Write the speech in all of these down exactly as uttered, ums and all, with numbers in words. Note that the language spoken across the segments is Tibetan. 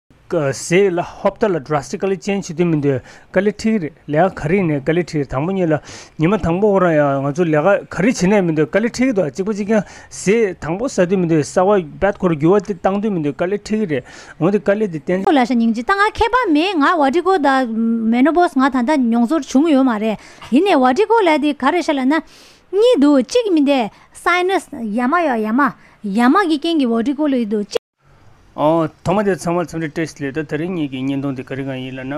ཟས་ལ་ཧོབ་ཏ་ལ་drastically change བྱེད་དུས་མི་འདུག་དཀའ་ལས་འཕྲད་ཀྱི་རེད། ལས་ཀ་ག་རེ་ཡིན་ནའི་དཀའ་ལས་འཕྲད་ཀྱི་རེད། དང་པོ་ཉིད་ལ་ཉི་མ་དང་པོ་ཁོ་རང་ཡང་ང་ཚོ་ལས་ཀ་ག་རེ་བྱེད་ནའི་མི་འདུག་དཀའ་ལས་འཕྲད་ཀྱི་འདུག་གཅིག་པ་གཅིག་རྐྱང་ཟས་དང་པོ་ཟ་དུས་མི་འདུག་གསར་པ་བད་ཁོ་ར་འགྱུར་བ་དེ་བཏང་དུས་མི་འདུག་དཀའ་ལས་འཕྲད་ཀྱི་རེད། འོན་ཏེ་དཀའ་ལས་དེ་བརྟེན། ལ་ཤ་སྙིང་རྗེ། ད་ང་ཁྱད་པར་མེད། ང་vertigo་དང་menopause་ང་ད་ལྟ་མྱོང་ཚོར་བྱུང་ཡོད་མ་རེད། ཡིན་ནའི་vertigo་ལབ་དེ་ག་རེ་ཤ་ལབ་ན། གཉིས་འདུག་གཅིག་མི་འདུག sinus་ཡ་མ་ཡོད། ཡ་མ། ཡ་མ་གི་རྐྱེན་གྱིས་vertigo་ལབ་ཀྱི་འདུག་ཨོ། ཐོག་མ་དེ་ཚང་མ་འཚམས་འདྲི་བཀྲ་ཤིས་བདེ་ལེགས། ད་དེ་རིང་ངེད་ཀྱི་བརྙན་ཐུང་དེ་ག་རེ་གང་ཡིན་ལབ་ན།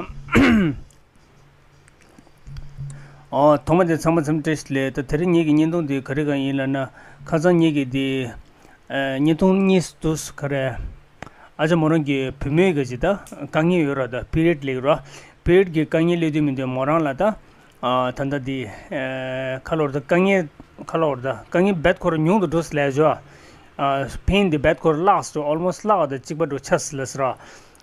ཨོ། ཐོག་མ་དེ་ཚང་མ་འཚམས་འདྲི་བཀྲ་ཤིས་བདེ་ལེགས། ད་དེ་རིང་ངེད་ཀྱི་བརྙན་ཐུང་དེ་ག་རེ་གང་ཡིན་ལབ་ན། ཁ་སང་ངེད་ཀྱི་དེ་ཨ་བརྙན་ཐུང་གཉིས་འདུག་ག་རེ། ཨ་ཅག་མོ་རང་གི་བུད་མེད་གི་ཅིག་ད་དཀའ་ངལ་ཡོད་ར། ད་period་སླེབས་ར། period་གི་དཀའ་ངལ་སླེབས་དུས་མི་འདུག་མོ་རང་ལ་ད་ཨ་ད་ད་དེ་ཨ་ཁ་ལོར་ད་དཀའ་ངལ་ཁ་ལོར་ད་དཀའ་ངལ་བད་ཁོ་ར་ཉུང་དུ་འགྲོ་ལབ་ཞོ། ཨ་pain་དེ་བད་ཁོ་ར་བརླགས་སོ། almost་བརླག་ད་གཅིག་པ་འགྲོ་ཆ་ལ་ཟེར་ར།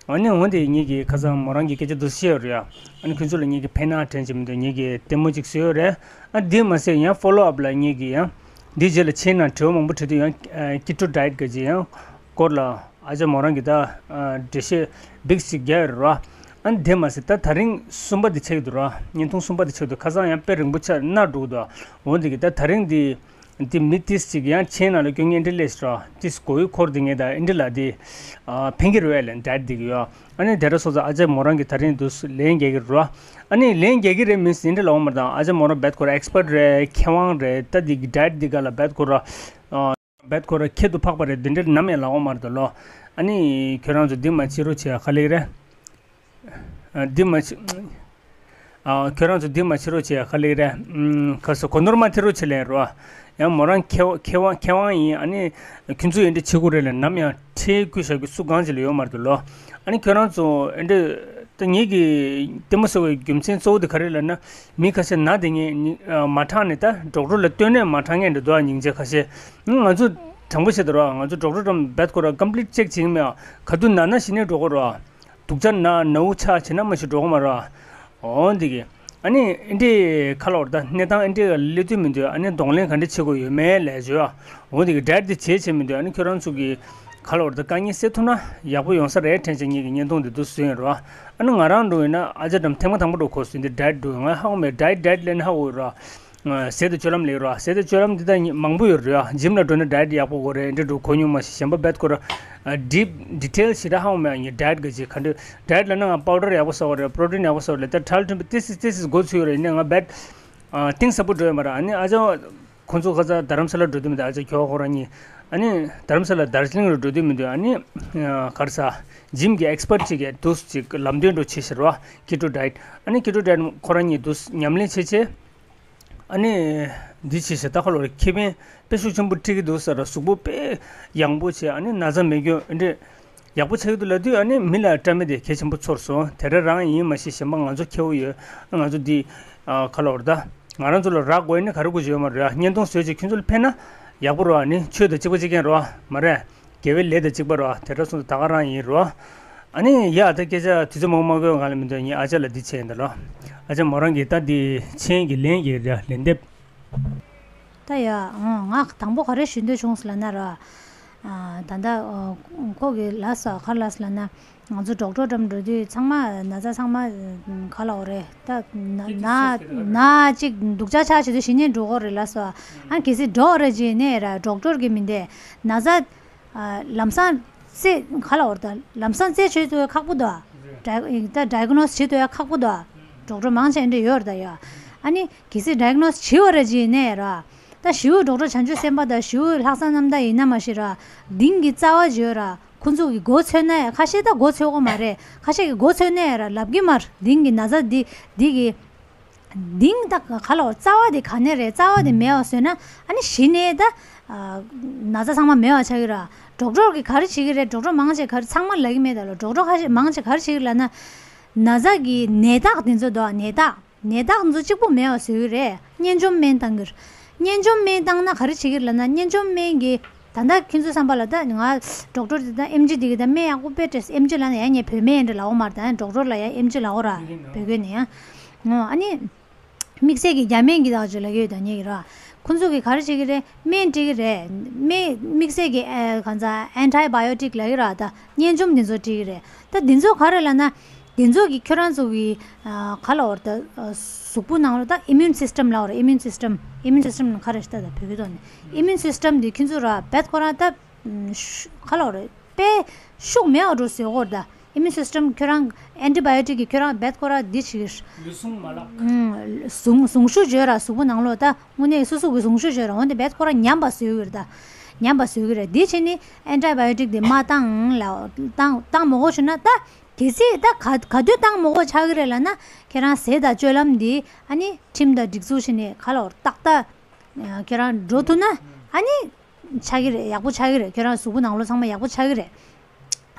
ཨ་ནི་འོན་ཏེ་ངེད་ཀྱིས་ཁ་སང་མོ་རང་གི་སྐད་ཆ་འདུག་བཤད་ཡོད་རེད་ཡ། ཨ་ནི་ཁྱོད་ཚོ་ལ་ངེད་ཀྱིས་ཕན་ན་དྲན་གྱི་མི་འདུག་ངེད་ཀྱིས་ལྟད་མོ་ཅིག་བཟོས་ཡོད་རེད། ཨ་འདི་མ་ཟད་ཡང་follow up་ལ་ངེད་ཀྱིས་ཡང་འདི་རྗེས་ལ་མཆན་ནང་དྲི་བ་མང་པོ་དྲིས་དུས་ཡང་keto diet་ག་ཅིག་ཡང་སྐོར་ལ་ཨ་ཅག་མོ་རང་གིས་ད་འགྲེལ་བཤད་big་ཅིག་རྒྱག་ཡོད་རེད་ར། ཨ་ནི་དེ་མ་ཟད་ད་ད་རིང་གསུམ་པ་འདི་ཆགས་ཀྱི་འདུག་ར། བརྙན་ཐུང་གསུམ་པ་འདི་ཆགས་འདུག་ཁ་སང་ཡང་དཔེ་རིང་པོ་ཆགས་ནར་འགྲོ་གི་འདུག་འོ་འདི་གི་ད་ད་རིང་འདི། འདི་མི་ཏིས་ཅིག་ཡང་མཆན་ནང་ལ་སྐྱོན་ངན་འདི་ལས་ར། ཏིས་གོ་ཡུ་འཁོར་འདི་ངས་ད་ཨིན་འདི་ལ་འདི་ཨ་ཕན་གི་རེད་ལ་diet་འདི་གི་ཡོ། ཨ་ནི་དེ་ར་སོ་ས་ཨ་ཅག་མོ་རང་གི་ད་རིང་འདུག་ལན་རྒྱག་གི་ར། ཨ་ནི་ལན་རྒྱག་གི་རེད་མིན་ཟིན་འདི་ལ་འོ་མ་དང་ཨ་ཅག་མོ་རང་བད་ཁོ་ར་expert་རེད། མཁས་དབང་རེད། ད་འདི་གི་diet་འདི་ག་ལ་བད་ཁོ་ར་ཨ་བད་ཁོ་ར་ཁྱད་དུ་འཕགས་པ་རེད། འདི་འདྲ་ནམ་ཡང་ལ་འོ་མ་རེད་ད་ལོ། ཨ་ནི་ཁྱོད་རང་ཚོ་འདི་མ་བྱེད་རོགས་བྱེད་ཨ་ཁ་ལེགས་རེད། ཨ་འདི་མ་བྱེད། ཨ་ཁྱོད་རང་ཚོ་འདི་མ་བྱེད་རོགས་བྱེད་ཨ་ཁ་ལེགས་རེད། ཨུམ་ཁ་སོ་གོ་ནོར་མ་ཐེ་རོགས་བྱེད་ལེ་རོ། ཡང་མོ་རང་མཁས་མཁས་དབང་མཁས་དབང་ཡིན། ཨ་ནི་ཁྱོད་ཚོ་ཡིན་འདྲ་བྱེད་དགོས་རེད་ལ་ནམ་ཡང་ཁྲེལ་བཀོད་བཞག་རྒྱུ་སུ་གང་ཅི་ལ་ཡོད་མ་རེད་ལོ། ཨ་ནི་ཁྱོད་རང་ཚོ་ཨེ་འདྲ་ད་ངེད་ཀྱི་ལྟད་མོ་ཟེར་བའི་རྒྱུ་མཚན་གཙོ་བོ་དེ་ག་རེ་ལབ་ན། མི་ཁ་ཤས་ན་དེ་ངས་མ་དྲག་ནས་ད་ཌོག་ཊར་ལ་སྟོན་ནས་མ་དྲག་ངེས་འདྲ་འདུག་ཨ་སྙིང་རྗེ་ཁ་ཤས། ང་ཚོ་དྲང་པོ་བཤད་ད་རོ། ང་ཚོ་ཌོག་ཊར་དང་བད་ཁོ་ར་complete check་བྱེད་ཀྱི་མེད། ག་དུས་ན་ན་ཞི་ནས་འགྲོ་གི་རོ། སྡུག་ཅག་ན་ནའུ་ཆ་བྱེད་ན་མ་ཞིག་འགྲོ་གི་མ་རོ། འོ་འདི་གི། ཨ་ནི་ཨེ་འདྲའི་ཁ་ལོར་ད་གནས་སྟངས་ཨེ་འདྲའི་སླེབས་དུས་མི་འདུག་ཨ་ནི་གདོང་ལེན་ག་འདྲ་བྱེད་དགོས་ཡོད་མེད་ལས་བརྗོད་ཨ། འོ་འདི་གི་diet་འདི་བྱེད་བྱེད་མི་འདུག་ཨ་ནི་ཁྱོད་རང་ཚོ་གི་ཁ་ལོར་ད་དཀའ་ངལ་སེལ་ཐུབ་ན་ཡག་པོ་ཡོང་ས་རེད་དྲན་བྱས་ངེད་ཀྱི་བརྙན་ཐུང་འདི་འདུག་བཟོས་ཡིན་རོ། ཨ་ནི་ང་རང་འགྲོ་ཡིན་ན་ཨ་ཅག་འགྲམ་ཐེངས་མ་དང་པོ་འགྲོ་གོ་སོང་འདི་diet་འགྲོ་ང་ཧ་གོ་མེད། diet diet་ལེན་ཧ་གོ་རོ། ཟས་དང་སྤྱོད་ལམ་ལས་རོ། ཟས་དང་སྤྱོད་ལམ་འདི་ད་མང་པོ་ཡོད་རེད་ཨ། gym་ལ་འགྲོ་ན་diet་ཡག་པོ་དགོས་རེད། འདི་འགྲོ་གོ་མྱོང་མ་ཤེས་གཞན་པ་བད་ཁོ་ར་deep detail་ཞེ་དྲག་ཧ་གོ་མེད་ཨ། ངས་diet་ག་ཅིག་ག་འདྲ་diet་ལ་ན་ང་powder་ཡག་པོ་ཟ་དགོས་རེད། protein་ཡག་པོ་ཟ་དགོས་རེད། ད་ཁྲལ་མཐུན་པ་ཏིས་ཏིས་ཏིས་འགོ་ཚུགས་ཡོད་རེད། ཡིན་ནའི་ང་བད་གཏིང་ཟབ་པོ་འགྲོ་ཡོད་མ་རེད། ཨ་ནི་ཨ་ཅག་ཁོང་ཚོ་ཁ་ཚ་རྡ་རམ་ས་ལ་འགྲོ་དུས་མི་འདུག་ཨ་ཅག་ཁྱོ་ཁོ་རང་གཉིས་ཨ་ནི་རྡ་རམ་ས་ལ་དར་ཇི་ལིང་རུ་འགྲོ་དུས་མི་འདུག་ཨ་ནི་ག་རེ་ཟ་gym་གི་expert་ཅིག་གིས་འདུག་ཅིག་ལམ་སྟོན་འགྲོ་བྱེད་ཤེས་རོ། keto diet་ཨ་ནི་keto diet་ཁོ་རང་གཉིས་འདུག་ཉམས་ལེན་བྱེད་བྱེད། ཨ་ནི། འདི་ཕྱི་ཞེ་ད་ཁ་ལོ་རེ་ཁེ་ཕན་དཔེ་ཤུགས་ཆེན་པོ་འཁྲི་གི་འདུག་ཟེར་ར་གཟུགས་པོ་དཔེ་ཡང་པོ་བྱས་ཨ་ནི་ན་ཚ་མེད་རྒྱུ་འདི་ཡག་པོ་ཆགས་ཀྱི་འདུག་ལབ་དུས་ཨ་ནི་མི་ལ་སྐྲ་མི་དེ་གལ་ཆེན་པོ་ཚོར་སོང་། དེ་འདྲ་རང་ཡིན་མ་ཤེས་གཞན་པ་ང་ཚོ་ཁེ་བོ་ཡོད། ང་ཚོ་འདི་ཁ་ལོ་རེ་ད་ང་རང་ཚོ་ལ་རག་དགོས་ནི་ག་རེ་དགོས་ཀྱི་ཡོད་མ་རེད། བརྙན་ཐུང་བཟོས་རྗེས་ཁྱོད་ཚོ་ལ་ཕན་ན་ཡག་པོ་རེད་ཨ་ནི་ཆོས་དང་གཅིག་པ་གཅིག་རྐྱང་རེད་མ་རེད། དགེ་བའི་ལས་དང་གཅིག་པ་རོ། དེ་འདྲ་སོང་ཙང་ད་ག་རང་ཡིན་རོ། ཨ་ནི་ཡ་ད་སྐད་ཆ་དུས་ཚོད་མང་པོ་མ་འགོར་གང་ལ་མི་འདོད་ངས་ཨ་ཅག་ལ་འདི་བྱས་ཡིན་ད་ལོ། ཨ་ཅག་མོ་རང་གིས་ད་འདི་མཆན་གྱི་ལན་གྱི་ར་ལན་འདེབས། ད་ཡ་ཨང་ང་དང་པོ་ག་རེ་ཞུ་འདོད་བྱུང་ཟེར་ལབ་ན་ར། ད་ལྟ་ཁོ་གི་ལ་སོ་ག་རེ་ལ་སོ་ལབ་ན་ང་ཚོ་ཌོག་ཊར་འགྲམ་འགྲོ་དུས་ཚང་མ་ན་ཚ་ཚང་མ་ག་ལ་འོ་རེད་ད་ན་ན་ཅིག་སྡུག་ཅག་ཆགས་བྱེད་དུས་གཞི་ནས་འགྲོ་གི་རེད་ལ་སོ། ཨ་གལ་སྲིད་འགྲོ་རེད་ཅེས་ནས་ར་ཌོག་ཊར་གི་མི་འདས་ན་ཚ། ལམ་སང་རྩད་ག་ལ་འོར་ད་ལམ་སང་རྩད་ཆོད་ཚུལ་ཁག་པོ་འདུག་ད་ཌའི་གོ་ནོ་སི་བྱེད་ཐུབ་ཡ་ཁག་པོ་འདུག་ཌོག་ཊར་མང་ཆེ་འདྲ་ཡོད་རེད་ད་ཡ། ཨ་ནི་གལ་སྲིད་ཌའི་གོ་ནོ་སི་བྱེད་བ་རེད་ཅེས་ནས་ར། ད་ཞི་བོ་ཌོག་ཊར་བྱང་ཆུབ་སེམས་དཔའ་དང་ཞི་བོ་ལྷག་བསམ་རྣམ་དག་ཡིན་ན་མ་ཤེས་ར། གདིང་གི་རྩ་བ་བརྗོད་ར་ཁོ་ཚོ་གི་མགོ་ཚོས་ན་ཡ་ཁ་ཤས་ད་མགོ་ཚོས་གོ་མ་རེད། ཁ་ཤས་ཀྱི་མགོ་ཚོས་ན་ཡ་ར་ལབ་གི་མ་རེད། གདིང་གི་ན་ཚ་འདི་འདི་གི་གདིང་ད་ག་ལ་བ་རྩ་བ་དེ་ག་ནས་རེད། རྩ་བ་དེ་མེད་པ་བཟོས་ན་ཨ་ནི་གཞི་ནས་ད་ན་ཚ་ཚང་མ་མེད་པ་ཆགས་ཀྱི་ར། ཌོག་ཊར་གིས་ག་རེ་བྱེད་ཀྱི་རེད། ཌོག་ཊར་མང་ཆེ་ག་རེ་ཚང་མ་ལབ་ཀྱི་མེད་ད་ལོ། ཌོག་ཊར་ཁ་ཤས་མང་ཆེ་ག་རེ་བྱེད་ཀྱི་ལབ་ན། ན་ཚ་གི་ནད་རྟགས་དེ་ཚོ་འདུག་ནད་རྟགས་ནད་རྟགས་དེ་ཚོ་གཅིག་པོ་མེད་པ་བཟོ་གི་རེད། གཉན་འཇོམས་སྨན་བཏང་གི་རེད། གཉན་འཇོམས་སྨན་བཏང་ན་ག་རེ་བྱེད་ཀྱི་རེད་ལབ་ན་གཉན་འཇོམས་སྨན་གྱི་ད་ལྟ་ཁྱེད་ཚོའི་བསམ་པ་ལ་ད་ང་ཌོག་ཊར་དེ་ད་ཨེམ་ཆི་དེ་གི་ད་སྨན་ཡག་པོ་དཔེ་སྤྲད། ཨེམ་ཆི་ལབ་ན་ཡང་ངས་བོད་སྨན་འདྲ་ལབ་ཡོད་མ་རེད། ད་ཡང་ཌོག་ཊར་ལ་ཡང་ཨེམ་ཆི་ལབ་ཡོད་ར་བོད་སྐད་ནས་ཡང་། ཨོ་ཨ་ནི། དམིགས་བསལ་གྱི་རྒྱ་སྨན་གྱི་དག་ཅིག་ལབ་ཀྱི་ཡོད་ད་ཉེ་གི་ར། ཁོང་ཚོ་གིས་ག་རེ་བྱེད་ཀྱི་རེད། སྨན་སྤྲད་ཀྱི་རེད། སྨན་དམིགས་བསལ་གྱི་ཨེ་གང་ཟག་ཨན་ཊི་བྷ་ཡོ་ཊིག་ལབ་ཀྱི་རེད་ད། གཉན་འཇོམས་འདི་ཚོ་སྤྲད་ཀྱི་རེད། ད་འདི་ཚོ་ག་རེ་ལབ་ན། འདི་ཚོ་གིས་ཁྱོད་རང་ཚོ་གི་ཨ་ག་ལབ་དགོས་རེད་ད། ཨ་གཟུགས་པོ་ནང་ལ་ད་ཨི་མིའུན་སིས་ཊམ་ལབ་དགོས་རེད། ཨི་མིའུན་སིས་ཊམ། ཨི་མིའུན་སིས་ཊམ་ནི་ག་རེ་ཞིག་ད་ད་བོད་སྐད་ཐོག་ནས། ཨི་མིའུན་སིས་ཊམ་འདི་ཁྱོད་ཚོ་ར་རྦད་ཁོ་རང་ད་ཨ་ཤུ་ག་ལབ་དགོས་རེད། དཔེ་ཤུགས་མེད་པ་འདྲ་བཟོ་གི་ཡོད་རེད་ད། ཨི་མིའུན་སིས་ཊམ་ཁྱོད་རང་ཨན་ཊི་བྷ་ཡོ་ཊིག་གིས་ཁྱོད་རང་རྦད་ཁོ་རང་འདི་བྱེད་ཀྱི་རེད། ལུས་ཟུངས་མ་ལག་ཨུམ། ཟུངས་ཟུངས་ཤུགས་བརྗོད་ར་གཟུགས་པོ་ནང་ལོགས་ད་དངོས་གནས་སོ་སོ་གི་ཟུངས་ཤུགས་བརྗོད་ར། འོན་ཏེ་རྦད་ཁོ་རང་ཉམས་པ་བཟོ་གི་རེད་ད། ཉམས་པ་བཟོ་གི་རེད། འདི་བྱས་ནས་ཨན་ཊི་བྷ་ཡོ་ཊིག་འདི་མ་བཏང་ལབ། བཏང་བཏང་མ་དགོས་བྱུང་ན་ད། གལ་སྲིད་ད་ག་ག་དུས་བཏང་མ་དགོས་ཆགས་ཀྱི་རེད་ལབ་ན། ཁྱེད་རང་ཟས་དང་སྤྱོད་ལམ་འདི་ཨ་ནི་ཁྲིམས་དང་སྒྲིག་འཛུགས་བྱས་ནས་ག་ལབ་དགོས་རེད། ཏག་ཏག་ཁྱེད་རང་འགྲོ་ཐུབ་ན་ཨ་ནི་ཆགས་ཀྱི་རེད། ཡག་པོ་ཆགས་ཀྱི་རེད། ཁྱོད་རང་གཟུགས་པོ་ནང་ལོགས་ཚང་མ་ཡག་པོ་ཆགས་ཀྱི་རེད།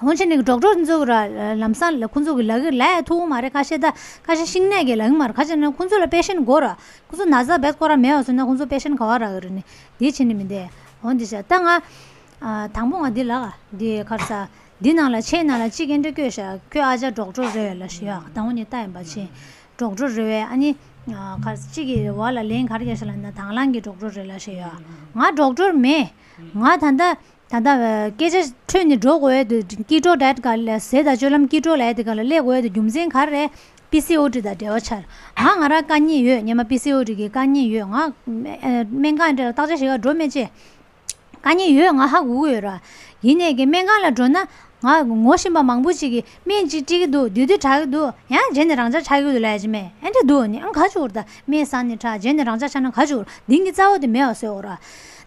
འོན་ཀྱང་ནི་ཌོག་ཊར་ཚོ་ར་ལམ་སང་ལ་ཁོང་ཚོ་གི་ལབ་ཀྱི་ལབ་ཡ་ཐུབ་ཀྱི་མ་རེད། ཁ་ཤས་ད་ཁ་ཤས་ཤིང་ནད་ཀྱི་ལབ་ཀྱི་མ་རེད། ཁ་ཤས་ནི་ཁོང་ཚོ་ལ་པེ་ཤེན་ཊི་དགོས་ར། ཁོང་ཚོ་ན་ཚ་རྦད་ཁོ་རང་མེད་པ་བཟོས་ན་ཁོང་ཚོ་པེ་ཤེན་ཊི་ག་པར་རག་གི་རེད་ནི། འདི་བྱས་ནི་མི་འདུག་འོ་འདི་བྱས་ད་ང་ཨ་དང་པོ་ང་འདི་ལབ་ག་འདི་ག་རེ་ཟ། འདི་ནང་ལ་ཆེད་ནང་ལ་གཅིག་འདི་འདྲ་བཀོད་བཞག་ཁྱོད་ཨ་ཅག་ཌོག་ཊར་རེད་ལབ་བཞག་ཡ། དང་པོ་ནས་ལྟ་ཡིན་པ་ཆེ། ཌོག་ཊར་རེད་པས། ཨ་ནི་ཨ་ག་རེ་གཅིག་གི་འོག་ལ་ལན་ག་རེ་རྒྱག་བཞག་ལབ་ན་དང་བླངས་ཀྱི་ཌོག་ཊར་རེད་ལབ་བཞག་ཡ། ང་ཌོག་ཊར་མེད། ང་ད་ལྟ་ད་ལྟ་སྐད་ཆ་འཕྲོས་ནས་འགྲོ་དགོས་ཡས་དེ་ཀི་ཊོ་ཌའེ་ཊི་ག་ལ་ཟས་དང་སྤྱོད་ལམ་ཀི་ཊོ་ལབ་ཡས་དེ་ག་ལ་སླེབས་དགོས་ཡས་དེ་རྒྱུ་མཚན་ག་རེ་རེད། པི་སི་ཨོ་ཌི་དང་འབྲེལ་བ་ཆགས། ང་ང་རང་དཀའ་ངལ་ཡོད། སྔོན་མ་པི་སི་ཨོ་ཌི་གི་དཀའ་ངལ་ཡོད། ང་སྨན་ཁང་འདྲ་ལ་བརྟག་དཔྱད་བྱེད་ག་འགྲོ་མེད་ཅེས། དཀའ་ངལ་ཡོད། ང་ཧ་གོ་གི་ཡོད་ར། ཡིན་ནས་ཀྱི་སྨན་ཁང་ལ་འགྲོ་ན་ང་ངོ་ཤེས་པ་མང་པོ་ཅིག་གིས་སྨན་ཅིག་སྤྲད་ཀྱི་འདུག་དེ་དུས་དྲག་གི་འདུག་ཡང་རྗེས་ནས་རང་འཇགས་ཆགས་ཀྱི་འདུག་ལབ་ཡ་ཅིག་མེད། ཨེ་འདྲ་འདུག་ནི་ཨང་ག་ཅིག་ཡོད་རེད་ད། སྨན་ཟ་ནས་དྲག་རྗེས་ནས་རང་འཇགས་ཆགས་ན་ག་ཅིག་ཡོད་རེད། དེང་གི་རྩ་བ་དེ་མེད་པ་བཟོས་ཡོད་ར།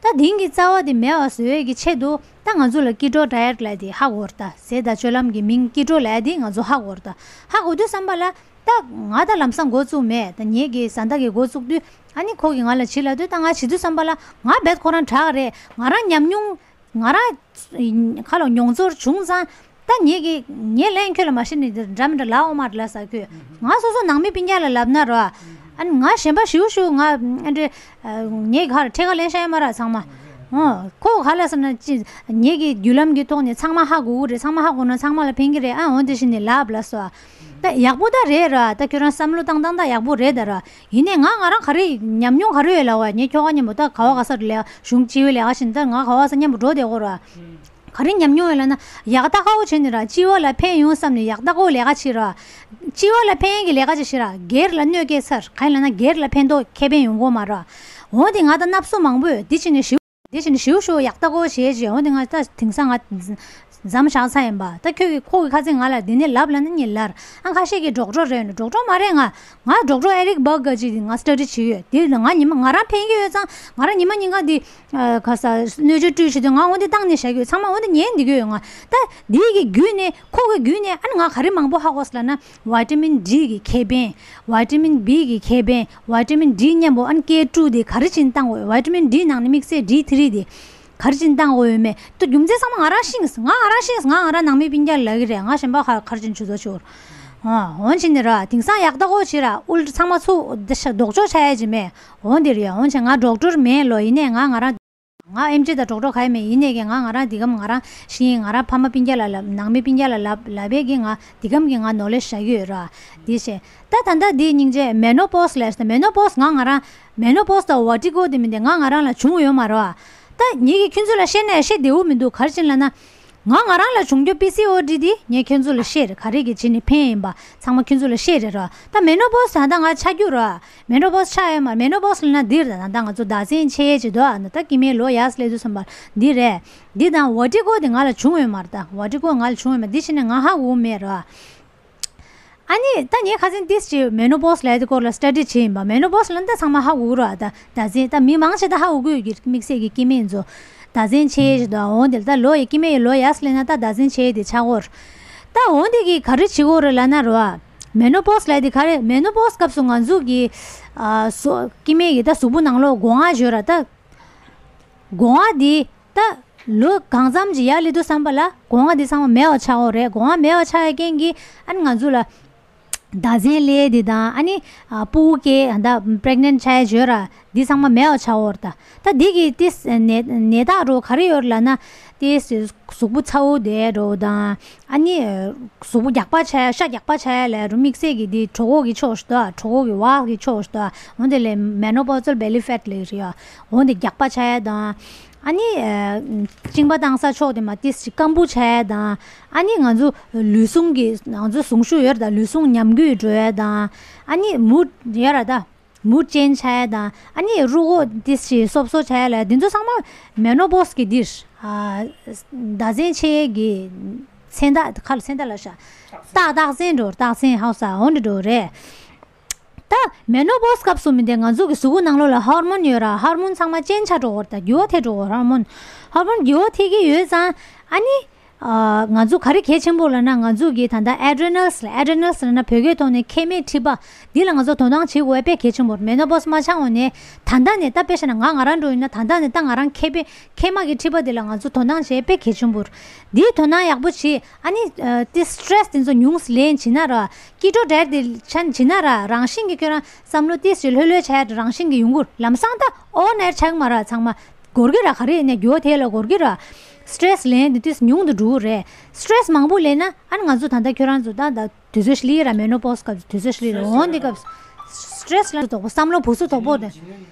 ད་དེང་གི་རྩ་བ་དེ་མེད་པ་བཟོ་ཡས་ཀྱི་ཆེད་དུ་ད་ང་ཚོ་ལ་ཀི་ཊོ་ཌའེ་ཊི་ལབ་ཡ་དེ་ཧ་གོ་ར། ད་ཟས་དང་སྤྱོད་ལམ་གྱི་མིང་ཀི་ཊོ་ལབ་ཡ་དེ་ང་ཚོ་ཧ་གོ་ར། ད་ཧ་གོ་དུས་ཙམ་པ་ལ་ད་ང་ད་ལམ་སང་འགོ་བཙུགས་མེད། ད་ངེད་ཀྱི་བཟའ་ཟླ་གིས་འགོ་བཙུགས་དུས་ཨ་ནི་ཁོ་གིས་ང་ལ་བྱེད་ལབ་དུས་ད་ང་བྱེད་དུས་ཙམ་པ་ལ་ང་རྦད་ཁོ་རང་དྲག་རེད། ང་རང་ཉམས་མྱོང་ང་རང་ཁ་ལ་མྱོང་ཚོར་བྱུང་ཙང་། ད་ངེད་ཀྱི་ངའི་ལན་ཁྱོད་ལ་མ་བཤད་ནི་འདྲ་མི་འདྲ་ལབ་འོང་མ་རེད་ལབ་ས། ཁྱོད་ང་སོ་སོ་ནང་མི་སྤུན་ཀྱག་ལ་ལབ་ན་ར། ཨ་ནི་ང་གཞན་པ་ཞིའུ་ཞིའུ་ང་ཨ་འདྲེ་ངའི་ག་རེ་ཁྲེལ་ཁ་ལེན་ཤ་ཡ་མ་ར་ཚང་མ། ཨོ་ཁོ་ག་ལ་ཟེར་ན་ཅི་ངེད་ཀྱི་བརྒྱུད་ལམ་གྱི་ཐོག་ནས་ཚང་མ་ཧ་གོ་གི་རེད། ཚང་མ་ཧ་གོ་ན་ཚང་མ་ལ་ཕན་གི་རེད། ཨ་འོ་འདི་བཞིན་ནས་ལབ་ལབ་སོ། ད་ཡག་པོ་ད་རེད་ར། ད་ཁྱོད་རང་བསམ་བློ་བཏང་སྟངས་ད་ཡག་པོ་རེད་ད་ར། ཡིན་ནའི་ང་ང་རང་ག་རེ་ཉམས་མྱོང་ག་རེ་ཡོད་ལབ་པ། ངས་ཁྱོ་ག་མཉམ་པོ་ད་ག་བ་ག་ས་རུ་ལས་གཞུང་སྤྱི་བའི་ལས་ཀ་བྱེད་ད་ང་ག་བ་ག་ས་མཉམ་པོ་འགྲོ་བསྡད་ཀྱི་ཡོད་ར། ག་རེ་ཉམས་མྱོང་ཡོད་ལབ་ན་ཡག་ད་ཁ་བོ་བྱས་ནས་ར་སྤྱི་བ་ལ་ཕན་ཡོང་བསམ་ནས་ཡག་ད་ཁ་བོ་ལས་ཀ་བྱེད་ར། སྤྱི་བ་ལ་ཕན་ཡོན་གྱི་ལས་ཀ་ཅིག་བྱེད་ར། སྒེར་ལ་གནོད་སྐྱེལ་ཚར། ག་རེ་ལབ་ན་སྒེར་ལ་ཕན་ཐོགས་ཁེ་ཕན་ཡོང་གི་ཡོད་མ་ར། འོ་དེ་ང་ད་སྣ་ཚོགས་མང་པོས་དེ་བྱས་ནས་ཞིའུ་དེ་བྱས་ནས་ཞིའུ་ཞིའུ་ཡག་ད་ཁ་བོ་བྱས་བྱས། འོ་དེ་ང་ད་དེང་སང་ང་མཚམས་བཞག་ཚར་ཡིན་པ། ད་ཁྱོད་ཀྱིས་ཁོ་གི་ཁ་ཚིག་ང་ལ་འདི་ནས་ལབ་ལབ་ན་ངས་ལབ། ཨ་ཁ་ཤས་ཀྱིས་ཌོག་ཊར་རེད་ནོ། ཌོག་ཊར་མ་རེད། ང་ང་ཌོག་ཊར་ཨེ་རིག་བྷག་ག་ཅིག་ང་སི་ཊ་ཌི་བྱེད་ཡོད། དེ་ལ་ང་ཉི་མ་ང་རང་ཕན་གྱི་ཡོད་ཙང་ང་རང་ཉི་མ་ཉིན་གང་འདི་ཨ་ག་ས་སྣོད་བཅུད་བཀྲུས་བྱེད་དུས་ང་འོ་འདི་བཏང་ནས་བཞག་གི་ཡོད། ཚང་མ་འོ་འདི་ཉན་འདི་གི་ཡོད། ང་ད་འདི་གི་བརྒྱུད་ནས་ཁོ་གི་བརྒྱུད་ནས་ཨ་ནི་ང་ག་རེ་མང་པོ་ཧ་གོ་སོང་ལབ་ན་ཝི་ཊ་མིན་ཌི་གི་ཁེ་ཕན། ཝི་ཊ་མིན་བི་གི་ཁེ་ཕན། ཝི་ཊ་མིན་ཌི་མཉམ་པོ་ཨ་ནི་ཀེ་ཊུ་དེ་ག་རེ་བྱས་ནས་བཏང་དགོས། ཝི་ཊ་མིན་ཌི་ནང་ནས་དམིགས་བསལ་ཌི་ཐི་རི་དེ། ག་རེ་བྱས་ནས་བཏང་དགོས་ཡོད་མེད་དུ་རྒྱུ་མཚན་ཚང་མ་ང་རང་ཤེས། ང་ང་རང་ཤེས། ང་ང་རང་ནང་མི་སྤུན་ཀྱག་ལ་ལབ་ཀྱི་རེད། ང་གཞན་པ་ག་ག་རེ་བྱས་ནས་ཇུས་གཏོགས་བྱེད་དགོས། ཨ་འོན་ཅི་ནི་ར་དེང་སང་ཡག་ད་ཁོ་བྱེད་ར། ཨུལ་ཚང་མ་ཚུགས་ལྡོག་ཕྱོགས་ཆགས་ཡ་ཅིག་མེད། འོན་དེ་རེད། འོན་ཅི་ང་ཌོག་ཊར་མེད་ལོ། ཡིན་ནའི་ང་ང་རང་ང་ཨེམ་ཆི་དང་ཌོག་ཊར་ག་ཡི་མེད། ཡིན་ནའི་གི་ང་ང་རང་འདི་གམ་ང་རང་ཤེས། ང་རང་ཕ་མ་སྤུན་ཀྱག་ལ་ལབ། ནང་མི་སྤུན་ཀྱག་ལ་ལབ་ལབ་པའི་གི་ང་འདི་གམ་གི་ང་ནོ་ལེ་ཇི་བཞག་གི་ཡོད་ར། དེ་བྱས་ད་ད་ལྟ་འདི་སྙིང་རྗེ་མེ་ནོ་པོ་སི་ལབ་ཤག་མེ་ནོ་པོ་སི་ང་ང་རང་མེ་ནོ་པོ་སི་དང་ཝ་ཊི་ཀོ་དེ་མིན་དེ་ང་ང་རང་ལ་བྱུང་ཡོད་མ་རེད་བ། ད་ངེད་ཀྱིས་ཁྱོད་ཚོ་ལ་བཤད་ན་བཤད་བདེ་བོ་མི་འདུག་ག་རེ་བྱས་ནས་ལབ་ན། ང་ང་རང་ལ་བྱུང་རྒྱུ་པི་སི་ཨོ་ཌི་འདི་ངས་ཁྱོད་ཚོ་ལ་བཤད་རེད། ག་རེ་གི་བྱས་ནས་ཕན་ཡིན་པ་ཚང་མ་ཁྱོད་ཚོ་ལ་བཤད་རེད་ར། ད་མེ་ནོ་པོ་སི་ད་ལྟ་ང་ཆགས་རྒྱུ་ར། མེ་ནོ་པོ་སི་ཆགས་ཡོད་མ། མེ་ནོ་པོ་སི་ལབ་ན་འདི་རེད། ད་ད་ལྟ་ང་ཚོ་ཟླ་མཚན་ཆད་ཡས་ཅིག་འདུག་ཨ་ནི་ད་སྐྱེ་དམན་ལོ་ཡར་སླེབས་དུས་ཙམ་པ་འདི་རེད། འདི་དང་ཝ་ཊི་ཀོ་འདི་ང་ལ་བྱུང་ཡོད་མ་རེད། ད་ཝ་ཊི་ཀོ་ང་ལ་བྱུང་ཡོད་མ། འདི་བྱས་ནས་ང་ཧ་གོ་མེད་ར། ཨ་ནི་ད་ངས་ཁ་སང་ཏིས་ཅིག་མེ་ནོ་པོ་སི་ལབ་ཡ་དེ་སྐོར་ལ་སི་ཊ་ཌི་བྱས་ཡིན་པ། མེ་ནོ་པོ་སི་ལབ་ན་ད་ཚང་མ་ཧ་གོ་གི་རེད་བ། ད་ཟླ་མཚན་ད་མི་མང་ཆེ་ད་ཧ་གོ་གི་ཡོད་ཀྱི། དམིགས་བསལ་གྱི་སྐྱེ་དམན་ཚོ་ཟླ་མཚན་ཆད་ཡས་ཞིག་འདུག་འོ་འདི་ལ་ད་ལོ་ཡི་སྐྱེ་དམན་ཡི་ལོ་ཡར་སླེབས་ན་ད་ཟླ་མཚན་ཆད་ཡས་དེ་ཆགས་ཀྱི་ཡོད་རེད། ད་འོ་འདི་གི་ག་རེ་བྱེད་ཀྱི་ཡོད་རེད་ལབ་ན་རེད་བ། མེ་ནོ་པོ་སི་ལབ་ཡ་དེ་ག་རེ། མེ་ནོ་པོ་སི་སྐབས་སུ་ང་ཚོ་གི་ཨ་སོ་སྐྱེ་དམན་གྱི་ད་གཟུགས་པོ་ནང་ལོགས་སྒོ་ང་ཡོད་ར། ད་སྒོ་ང་དེ་ད་ལོ་གང་འཚམ་ཅིག་ཡར་སླེབས་དུས་ཙམ་པ་ལ་སྒོ་ང་དེ་ཚང་མ་མེད་པ་ཆགས་ཀྱི་ཡོད་རེད། སྒོ་ང་མེད་པ་ཆགས་ཡ་རྐྱེན་གྱིས་ཨ་ནི་ང་ཚོ་ལ་ཟླ་མཚན་སླེབས་དེ་དང་ཨ་ནི་ཨ་ཕྲུ་གུ་སྐྱེ་ད་པི་རེག་ནེན་ཊི་ཆགས་ཡ་ཅིག་ཡོད་ར། འདི་ཚང་མ་མེད་པ་ཆགས་ཀྱི་ཡོད་རེད། ད་ད་འདི་གི་ཏིས་ནད་ནད་རྟགས་རོ་ག་རེ་ཡོད་རེད་ལབ་ན། ཏོག་ཙམ་གཟུགས་པོ་ཚ་བོ་བསྡད་འགྲོ་དང་། ཨ་ནི་གཟུགས་པོ་རྒྱགས་པ་ཆགས་ཤ་རྒྱགས་པ་ཆགས་ལ་རུ་དམིགས་བསལ་གྱི་འདི་གྲོད་ཁོག་གི་ཕྱོགས་ཤིག་འདུག་གྲོད་ཁོག་གི་འོག་གི་ཕྱོགས་ཤིག་འདུག་འོན་ཏེ་ལས་མེ་ནོ་པོ་ཛལ་བེ་ལི་ཕེ་ཊི་ལབ་རེད་ཡ། འོན་ཏེ་རྒྱགས་པ་ཆགས་དང་། ཨ་ནི་ཨ་གཅིན་པ་བཏང་ས་ཕྱོགས་དེ་མ་ཏོག་ཙམ་སྐམ་པོ་ཆགས་དང་། ཨ་ནི་ང་ཚོ་ལུས་ཟུངས་ཀྱི་ང་ཚོ་ཟུངས་ཤུགས་ཡོད་རེད་ད། ལུས་ཟུངས་ཉམས་རྒུད་འགྲོ་ཡ་དང་། ཨ་ནི་མུ་ཌི་ཡོད་རེད་ད། མུ་ཌི་ཅེན་ཇི་ཆགས་ཡ་དང་། ཨ་ནི་རུས་ཁོག་ཏོག་ཙམ་སོབ་སོབ་ཆགས་ཡ་ལ་འདི་ཚོ་ཚང་མ་མེ་ནོ་པོ་ཛལ་གྱི་འདིར་ཨ་ཟླ་མཚན་ཆེ་གི་མཚན་རྟགས་ཁ་ལ་མཚན་རྟགས་ལ་ཤ་རྟགས་རྟགས་མཚན་འགྲོ། རྟགས་མཚན་ཧའོ་ས་འོ་འདྲ་འགྲོ་རེད། ད་མེ་ནོ་པོ་ཛལ་སྐབས་སུ་མི་འདི་ང་ཚོ་གི་གཟུགས་པོ་ནང་ལོགས་ལ་ཧོར་མོན་ཡོད་ར། ཧོར་མོན་ཚང་མ་ཅེན་ཇི་ཆགས་འགྲོ་གི་རེད་ད། འགྱུར་བ་ཐེབས་འགྲོ་གི་རེད། ཧོར་མོན་ཧོར་མོན་འགྱུར་བ་ཐེབས་ཀྱི་ཡོད་ཙང་། ཨ་ནི་ཨ་ང་ཚོ་ག་རེ་གལ་ཆེན་པོ་ལབ་ན། ང་ཚོ་གི་ད་ལྟ་ཨེ་ཌི་རི་ནལ་ཟེར། ཨེ་ཌི་རི་ནལ་ཟེར་ན་བོད་སྐད་ཐོག་ནས་མཁལ་མའི་མཁྲིས་པ། འདི་ལ་ང་ཚོ་དོ་སྣང་བྱེད་དགོས་པ་དཔེ་གལ་ཆེན་པོ་རེད། མེ་ནོ་པོ་ཛལ་མ་ཆགས་འོང་ནས་ད་ལྟ་ནས། ད་དཔེ་བཞག་ན་ང་ང་རང་འགྲོ་ཡིན་ན་ད་ལྟ་ནས་ད་ང་རང་མཁལ་པའི་མཁལ་མ་གི་མཁྲིས་པ་འདི་ལ་ང་ཚོ་དོ་སྣང་བྱེད་དཔེ་གལ་ཆེན་པོ་རེད། འདིའི་དོ་སྣང་ཡག་པོ་བྱེད། ཨ་ནི་ཨ་དེ་སི་ཊེ་རེ་སི་དེ་ཚོ་ཉུང་ཙམ་ལེན་བྱེད་ན་ར། ཀི་ཊོ་ཌའེ་ཊི་དེ་ཆ་བྱེད་ན་ར། རང་བཞིན་གྱིས་ཁྱོད་རང་བསམ་བློ་ཏོག་ཙམ་ལྷོད་ལྷོད་བྱས་རང་བཞིན་གྱིས་ཡོང་གི་རེད། ལམ་སང་ད་ཨོ་ཝར་ནའིཊ་ཆགས་ཀྱི་མ་རེད། ཚང་མ་འགོར་གྱི་རེད། ག་རེ་ཡིན་ནའི་འགྱུར་བ་དེ་ལ་འགོར་གྱི་རེད། སི་ཊེ་རེ་སི་ལེན་དེ་དུས་ཉུང་དུ་འགྲོ་གི་རེད། སི་ཊེ་རེ་སི་མང་པོ་ལེན་ན་ཨ་ནི་ང་ཚོ་ད་ལྟ་ཁྱོད་རང་ཚོ་ད་ད་དུས་ཚོད་སླེབས་ར། མེ་ནོ་པོ་ཛལ་སྐབས་དུས་ཚོད་སླེབས་ར། འོ་འདི་སྐབས་སི་ཊེ་རེ་སི་ལ་དོགས་པ། བསམ་བློ་བུ་སུ་དོག་པོ་དེ།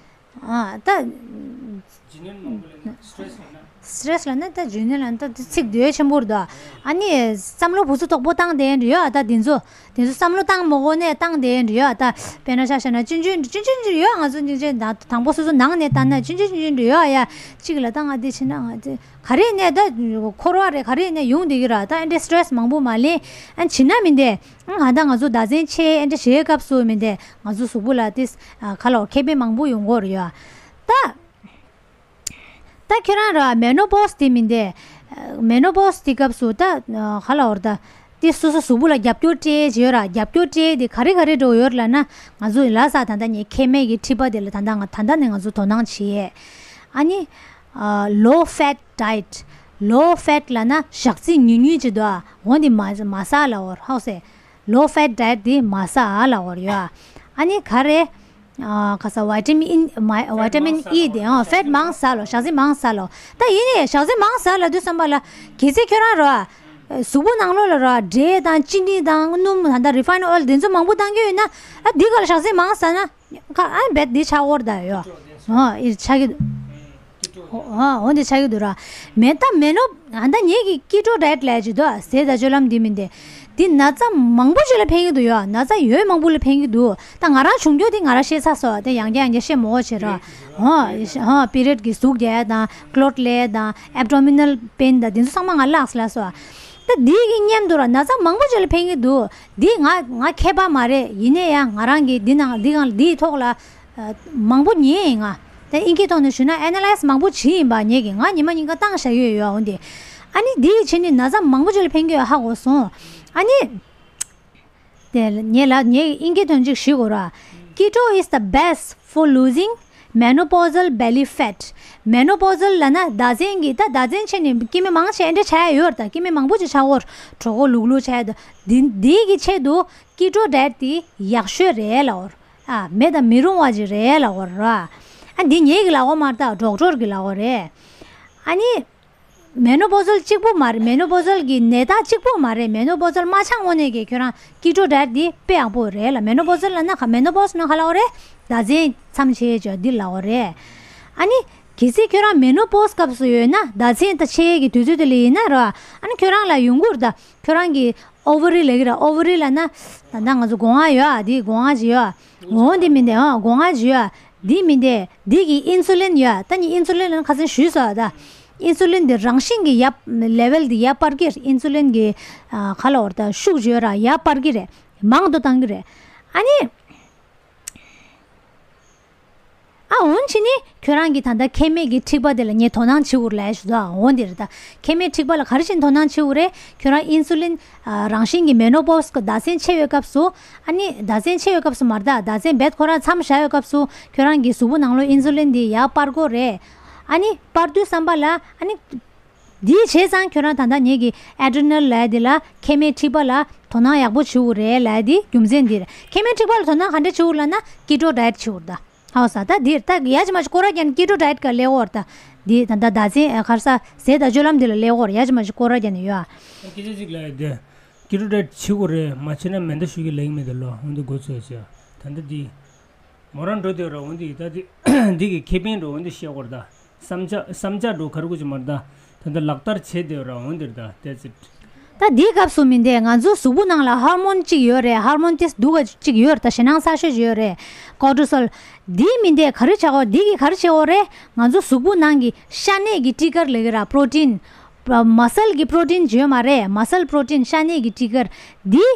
ཨ་ད་སི་ཊེ་རེ་སི་ལབ་ན་ད་ཇུ་ནི་ལབ་ན་ད་ཚིག་འདོད་ཆེན་པོ་རེད་ད། ཨ་ནི་བསམ་བློ་བུ་སུ་དོག་པོ་བཏང་བསྡད་ཡོད་ཨ། ད་འདི་ཚོ་དེ་ཚོ་བསམ་བློ་བཏང་མ་དགོས་ནས་བཏང་བསྡད་ཡོད་ཨ། ད་དཔེར་ན་ཆ་བཞག་ན་ཅུན་ཅུན་ཅུན་ཅུན་ཅུན་ཡོད། ང་ཚོ་ཅུན་ཅུན་དང་དང་པོ་སོ་སོ་ནང་ནས་བལྟས་ན་ཅུན་ཅུན་ཅུན་ཅུན་ཡོད་ཨ། ཡ་གཅིག་ལ་ད་ང་འདི་བྱེད་ན་ང་འདི་ག་རེ་ནས་ད་འཁོར་བ་རེད། ག་རེ་ནས་ཡོང་བསྡད་ཀྱི་ར། ད་ཨ་འདྲ་སི་ཊེ་རེ་སི་མང་པོ་མ་ལེན་ཨ་བྱེད་ན་མི་འདི་ང་ད་ང་ཚོ་ཟླ་མཚན་ཆད་ཨ་འདྲ་བྱེད་སྐབས་སུ་མི་འདི་ང་ཚོ་གཟུགས་པོ་ལ་ཏིས་ཁ་ལོ་ཁེ་ཕན་མང་པོ་ཡོང་གི་རེད་ཡ། ད། ད་ཁྱོད་རང་ར་མེ་ནོ་པོ་ཛལ་དེ་མི་འདི། མེ་ནོ་པོ་ཛལ་དེ་སྐབས་སུ་ད་ག་ལ་བར་ད། དེ་སོ་སོ་གཟུགས་པོ་ལ་རྒྱབ་སྐྱོར་སྤྲད་ཡོད་ར། རྒྱབ་སྐྱོར་སྤྲད་དེ་ག་རེ་ག་རེ་འགྲོ་ཡོད་ལབ་ན། ང་ཚོ་ལ་ས་ད་ལྟ་ངའི་མཁལ་མའི་གི་མཁྲིས་པ་དེ་ལ་ད་ལྟ་ང་ད་ལྟ་ནས་ང་ཚོ་དོ་སྣང་བྱེད་ཡས། ཨ་ནི། ལོ་ཕེ་ཊི་ཌའེ་ཊི། ལོ་ཕེ་ཊི་ལབ་ན་ཞག་ཚི་ཉུང་ཉུང་ཅིག་འདུག་ཨ། འོན་ཏེ་མ་མ་ཟ་ལབ་པ་རེད། ཧའོ་སེ། ལོ་ཕེ་ཊི་ཌའེ་ཊི་དེ་མ་ཟ་ལབ་པ་རེད་ཡ། ཨ་ནི་ག་རེ། ཨ་ག་ས་ཝི་ཊ་མིན་ཨི་མ་ཝི་ཊ་མིན་ཨི་དེ་ཨ་ཕེ་ཊི་མང་ཟ་ལོ། ཞག་ཚི་མང་ཟ་ལོ། ད་ཡིན་ནའི་ཞག་ཚི་མང་ཟ་ལབ་དུས་ཙམ་པ་ལ་གལ་སྲིད་ཁྱོད་རང་ར། གཟུགས་པོ་ནང་ལོགས་ལ་ར་འབྲས་དང་ཅི་ནི་དང་སྣུམ་ད་ལྟ་རི་ཕའིན་ཨོ་ཡིལ་དེ་ཚོ་མང་པོ་བཏང་གི་ཡོད་ན། ཨ་འདི་ག་ལ་ཞག་ཚི་མང་ཟ་ན། ཁ་ཨ་བེད་འདི་ཆགས་འོར་ད་ཡོ། ཨ་ཨི་ཆགས་ཀྱི་འདུག་ཨ་འོ་འདི་ཆགས་ཀྱི་འདུག་ར། མེ་ད་མེ་ནོ་ཨ་ད་ངེད་ཀྱི་ཀི་ཊོ་ཌའེ་ཊི་ལབ་ཀྱི་འདུག་ཟས་དང་སྤྱོད་ལམ་འདི་མིན་ཏེ། འདི་ན་ཚ་མང་པོ་ཅིག་ལ་ཕན་གྱི་འདུག་ཡོ། ན་ཚ་ཡོད་མང་པོ་ལ་ཕན་གྱི་འདུག་ད་ང་རང་བྱུང་རྒྱུ་དེ་ང་རང་ཤེས་ཚར་སོང་། དེ་ཡང་བསྐྱར་ཡང་བསྐྱར་བཤད་མི་དགོས་བྱས་ར། ཨ་ཨ་པི་རི་ཡོད་ཀྱི་ཟུག་རྒྱག་ཡ་དང་ཀློཊ་སླེབས་ཡ་དང་ཨེབ་ཌོ་མི་ནལ་པེན་དང་དེ་ཚོ་ཚང་མ་ང་བརླགས་སོང་ལ་སོ། ད་འདི་གི་མཉམ་དུ་ར་ན་ཚ་མང་པོ་ཅིག་ལ་ཕན་གྱི་འདུག་འདི་ང་ང་མཁས་པ་མ་རེད། ཡིན་ནའི་ཡང་ང་རང་གིས་འདི་ནང་འདི་གང་འདིའི་ཐོག་ལ་ཨ་མང་པོ་ཉན་ཡིན། ང་ད་ཨིན་སྐད་ཐོག་ནས་ཞུས་ན་ཨེ་ན་ལའི་སི་མང་པོ་བྱས་ཡིན་པ། ངེད་ཀྱིས་ང་ཉི་མ་ཉིན་ག་བཏང་བཞག་ཡོད་ཡོད། འོན་ཏེ་ཨ་ནི་འདིའི་ཆེད་ནས་ན་ཚ་མང་པོ་ཅིག་ལ་ཕན་གྱི་ཡོད་ཧ་གོ་སོང་། ཨ་ནི་དེ་ངེད་ལ་ངེད་ཨིན་སྐད་ཐོག་ཅིག་ཞུ་དགོས་ར། Keto is the best for losing menopausal belly fat. མེ་ནོ་པོ་ཛལ་ལབ་ན་ཟླ་མཚན་གྱི་ད་ཟླ་མཚན་ཆད་ནས་སྐྱེ་དམན་མང་ཆེ་འདྲ་ཆགས་ཡོད་རེད། ད་སྐྱེ་དམན་མང་པོ་ཅིག་ཆགས་ཡོད་རེད། གྲོད་ཁོག་ལུག་ལུག་ཆགས་ཡོད། འདི་འདི་གི་ཆེད་དུ་ཀི་ཊོ་ཌའེ་ཊི་དེ་ཡག་ཤོས་རེད་ལབ་པ་རེད། ཨ་མེད་དུ་མི་རུང་བ་ཅིག་རེད་ལབ་པ་རེད། ཨ་འདི་ངེད་ཀྱི་ལབ་པ་མ་རེད། ད་ཌོག་ཊར་གྱི་ལབ་པ་རེད། ཨ་ནི་མེ་ནོ་པོ་ཛལ་གཅིག་པོ་མ་རེད། མེ་ནོ་པོ་ཛལ་གྱི་ནད་རྟགས་གཅིག་པོ་མ་རེད། མེ་ནོ་པོ་ཛལ་མ་ཆགས་སྔོན་ནས་ཀྱི་ཁྱོད་རང་ཀི་ཊོ་ཌའེ་ཊི་འདི་དཔེ་ཡག་པོ་རེད་ལ། མེ་ནོ་པོ་ཛལ་ལབ་ན་ག་མེ་ནོ་པོ་ཛལ་ན་ག་ལབ་པ་རེད། ཟླ་མཚན་མཚམས་ཆད་ཅོ་འདི་ལབ་པ་རེད། ཨ་ནི་གལ་སྲིད་ཁྱོད་རང་མེ་ནོ་པོ་ཛལ་སྐབས་སུ་ཡོད་ན། ཟླ་མཚན་ད་ཆད་ཀྱི་དུས་ཚོད་དེ་ལ་ཡིན་ན་ར། ཨ་ནི་ཁྱོད་རང་ལ་ཡོང་གི་རེད་ད། ཁྱོད་རང་གི་ཨོ་ཝ་རི་ལབ་ཀྱི་ར། ཨོ་ཝ་རི་ལབ་ན་ད་ལྟ་ང་ཚོ་སྒོ་ང་ཡོད་ཨ། འདི་སྒོ་ང་ཅིག་ཡོད་ཨ། འོ་འདི་མིན་ཏེ་ཨ་སྒོ་ང་ཅིག་ཡོད་ཨ། འདི་མིན་ཏེ་འདི་གི་ཨིན་སུ་ལིན་ཡོད་ཨ། ད་ནི་ཨིན་སུ་ལིན་ལབ་ན་ཁ་སང་ཞུས་སོང་ཨ། ད་ཨིན་སུ་ལིན་འདི་རང་བཞིན་གྱི་ཡར་ལེ་ཝལ་འདི་ཡར་སྤར་གྱི་རེད། ཨིན་སུ་ལིན་གྱི་ཨ་ག་ལབ་པ་རེད། ད་ཤུགས་ཅིག་ཡོད་ར། ཡར་སྤར་གྱི་རེད། མང་དུ་བཏང་གི་རེད། ཨ་ནི། ཨ་འོན་ཕྱིན་ནི་ཁྱོད་རང་གི་ད་ལྟ་མཁལ་མའི་གི་མཁྲིས་པ་དེ་ལ་ངས་དོ་སྣང་བྱེད་དགོས་ལབ་ཞུ་དོ། འོན་ཏེ་རེད་ད། མཁལ་མའི་མཁྲིས་པ་ལ་ག་རེ་བྱས་ནས་དོ་སྣང་བྱེད་དགོས་རེད། ཁྱོད་རང་ཨིན་སུ་ལིན་ཨ་རང་བཞིན་གྱི་མེ་ནོ་པོ་སི་གི་ཟླ་མཚན་ཆད་པའི་སྐབས་སུ། ཨ་ནི་ཟླ་མཚན་ཆད་པའི་སྐབས་སུ་མ་རེད་ད། ཟླ་མཚན་རྦད་ཁོ་རང་མཚམས་བཞག་པའི་སྐབས་སུ་ཁྱོད་རང་གི་གཟུགས་པོ་ནང་ལོགས་ཨིན་སུ་ལིན་དེ་ཡར་སྤར་དགོས་རེད། ཨ་ནི་སྤར་དུས་ཙམ་པ་ལ་ཨ་ནི། འདི་བྱས་ཙང་ཁྱོད་རང་ད་ལྟ་ངེད་ཀྱི་ཨེ་ཌི་རི་ནལ་ལབ་ཡ་འདི་ལ་མཁལ་མའི་མཁྲིས་པ་ལ་དོ་སྣང་ཡག་པོ་བྱེད་དགོས་རེད་ལབ་ཡ་འདི་རྒྱུ་མཚན་འདི་རེད། མཁལ་མའི་མཁྲིས་པ་ལ་དོ་སྣང་ག་འདྲ་བྱེད་དགོས་ལབ་ན་ཀི་ཊོ་ཌའེ་ཊི་བྱེད་དགོས་རེད་ད། ཧ་གོ་སོང་། ད་འདིར་ད་ཡ་ཅི་མ་ཅི་སྐོར་ར་ཀྱང་ཀི་ཊོ་ཌའེ་ཊི་ག་ལེ་འོར་ད། འདི་ད་ལྟ་ཟླ་མཚན་ཨ་ག་རེ་ཟ་ཟས་དང་སྤྱོད་ལམ་འདི་ལ་ཀླད་ཀོར་ཡ་ཅི་མ་ཅི་སྐོར་ར་རྒྱག་ནས་ཡོད་ཨ། སྐད་ཆ་ཅིག་ལ་ཡ་དེ། ཀི་ཊོ་ཌའེ་ཊི་བྱེད་དགོས་རེད། མ་བྱེད་ན་མེ་མདའ་གཞུ་གི་ལེགས་མེད་དེ་ལོ་འོན་ཏེ་འགོ་ཚོས་བྱས། ད་ལྟ་འདི། མོ་རང་འགྲོ་དེ་ར་འོན་ཏེ་ཡི་ད་འདི། འདི་གི་ཁེ་ཕན་འགྲོ་འོན་ཏེ་བཤད་དགོས་རེད་ད། བསམ་འཆར་བསམ་འཆར་འགྲོ་ག་རེ་དགོས་ཅི་མ་རེད་ད། ད་ལྟ་ལག་བསྟར་བྱེད་དེ་ར་འོན་ཏེ་རེད་ད། That's it། ད་འདིའི་སྐབས་སུ་མིན་ཏེ་ང་ཚོ་གཟུགས་པོ་ནང་ལ་ཧོར་མོན་གཅིག་ཡོད་རེད། ཧོར་མོན་དེ་སྡུག་ག་གཅིག་ཡོད་རེད། ད་ཞེད་སྣང་ཚ་ཤོས་ཡོད་རེད། ཀོར་ཊི་སོལ། འདིའི་མིན་ཏེ་ག་རེ་བྱ་དགོས། འདི་གིས་ག་རེ་བྱེད་དགོས་རེད། ང་ཚོ་གཟུགས་པོ་ནང་གི་ཤ་གནད་ཀྱི་ཊི་ཀར་ལབ་ཀྱི་ར་པྲོ་ཊིན། མ་སལ་གྱི་པྲོ་ཊིན་ཡོད་མ་རེད། མ་སལ་པྲོ་ཊིན་ཤ་གནད་ཀྱི་ཊི་ཀར་འདི།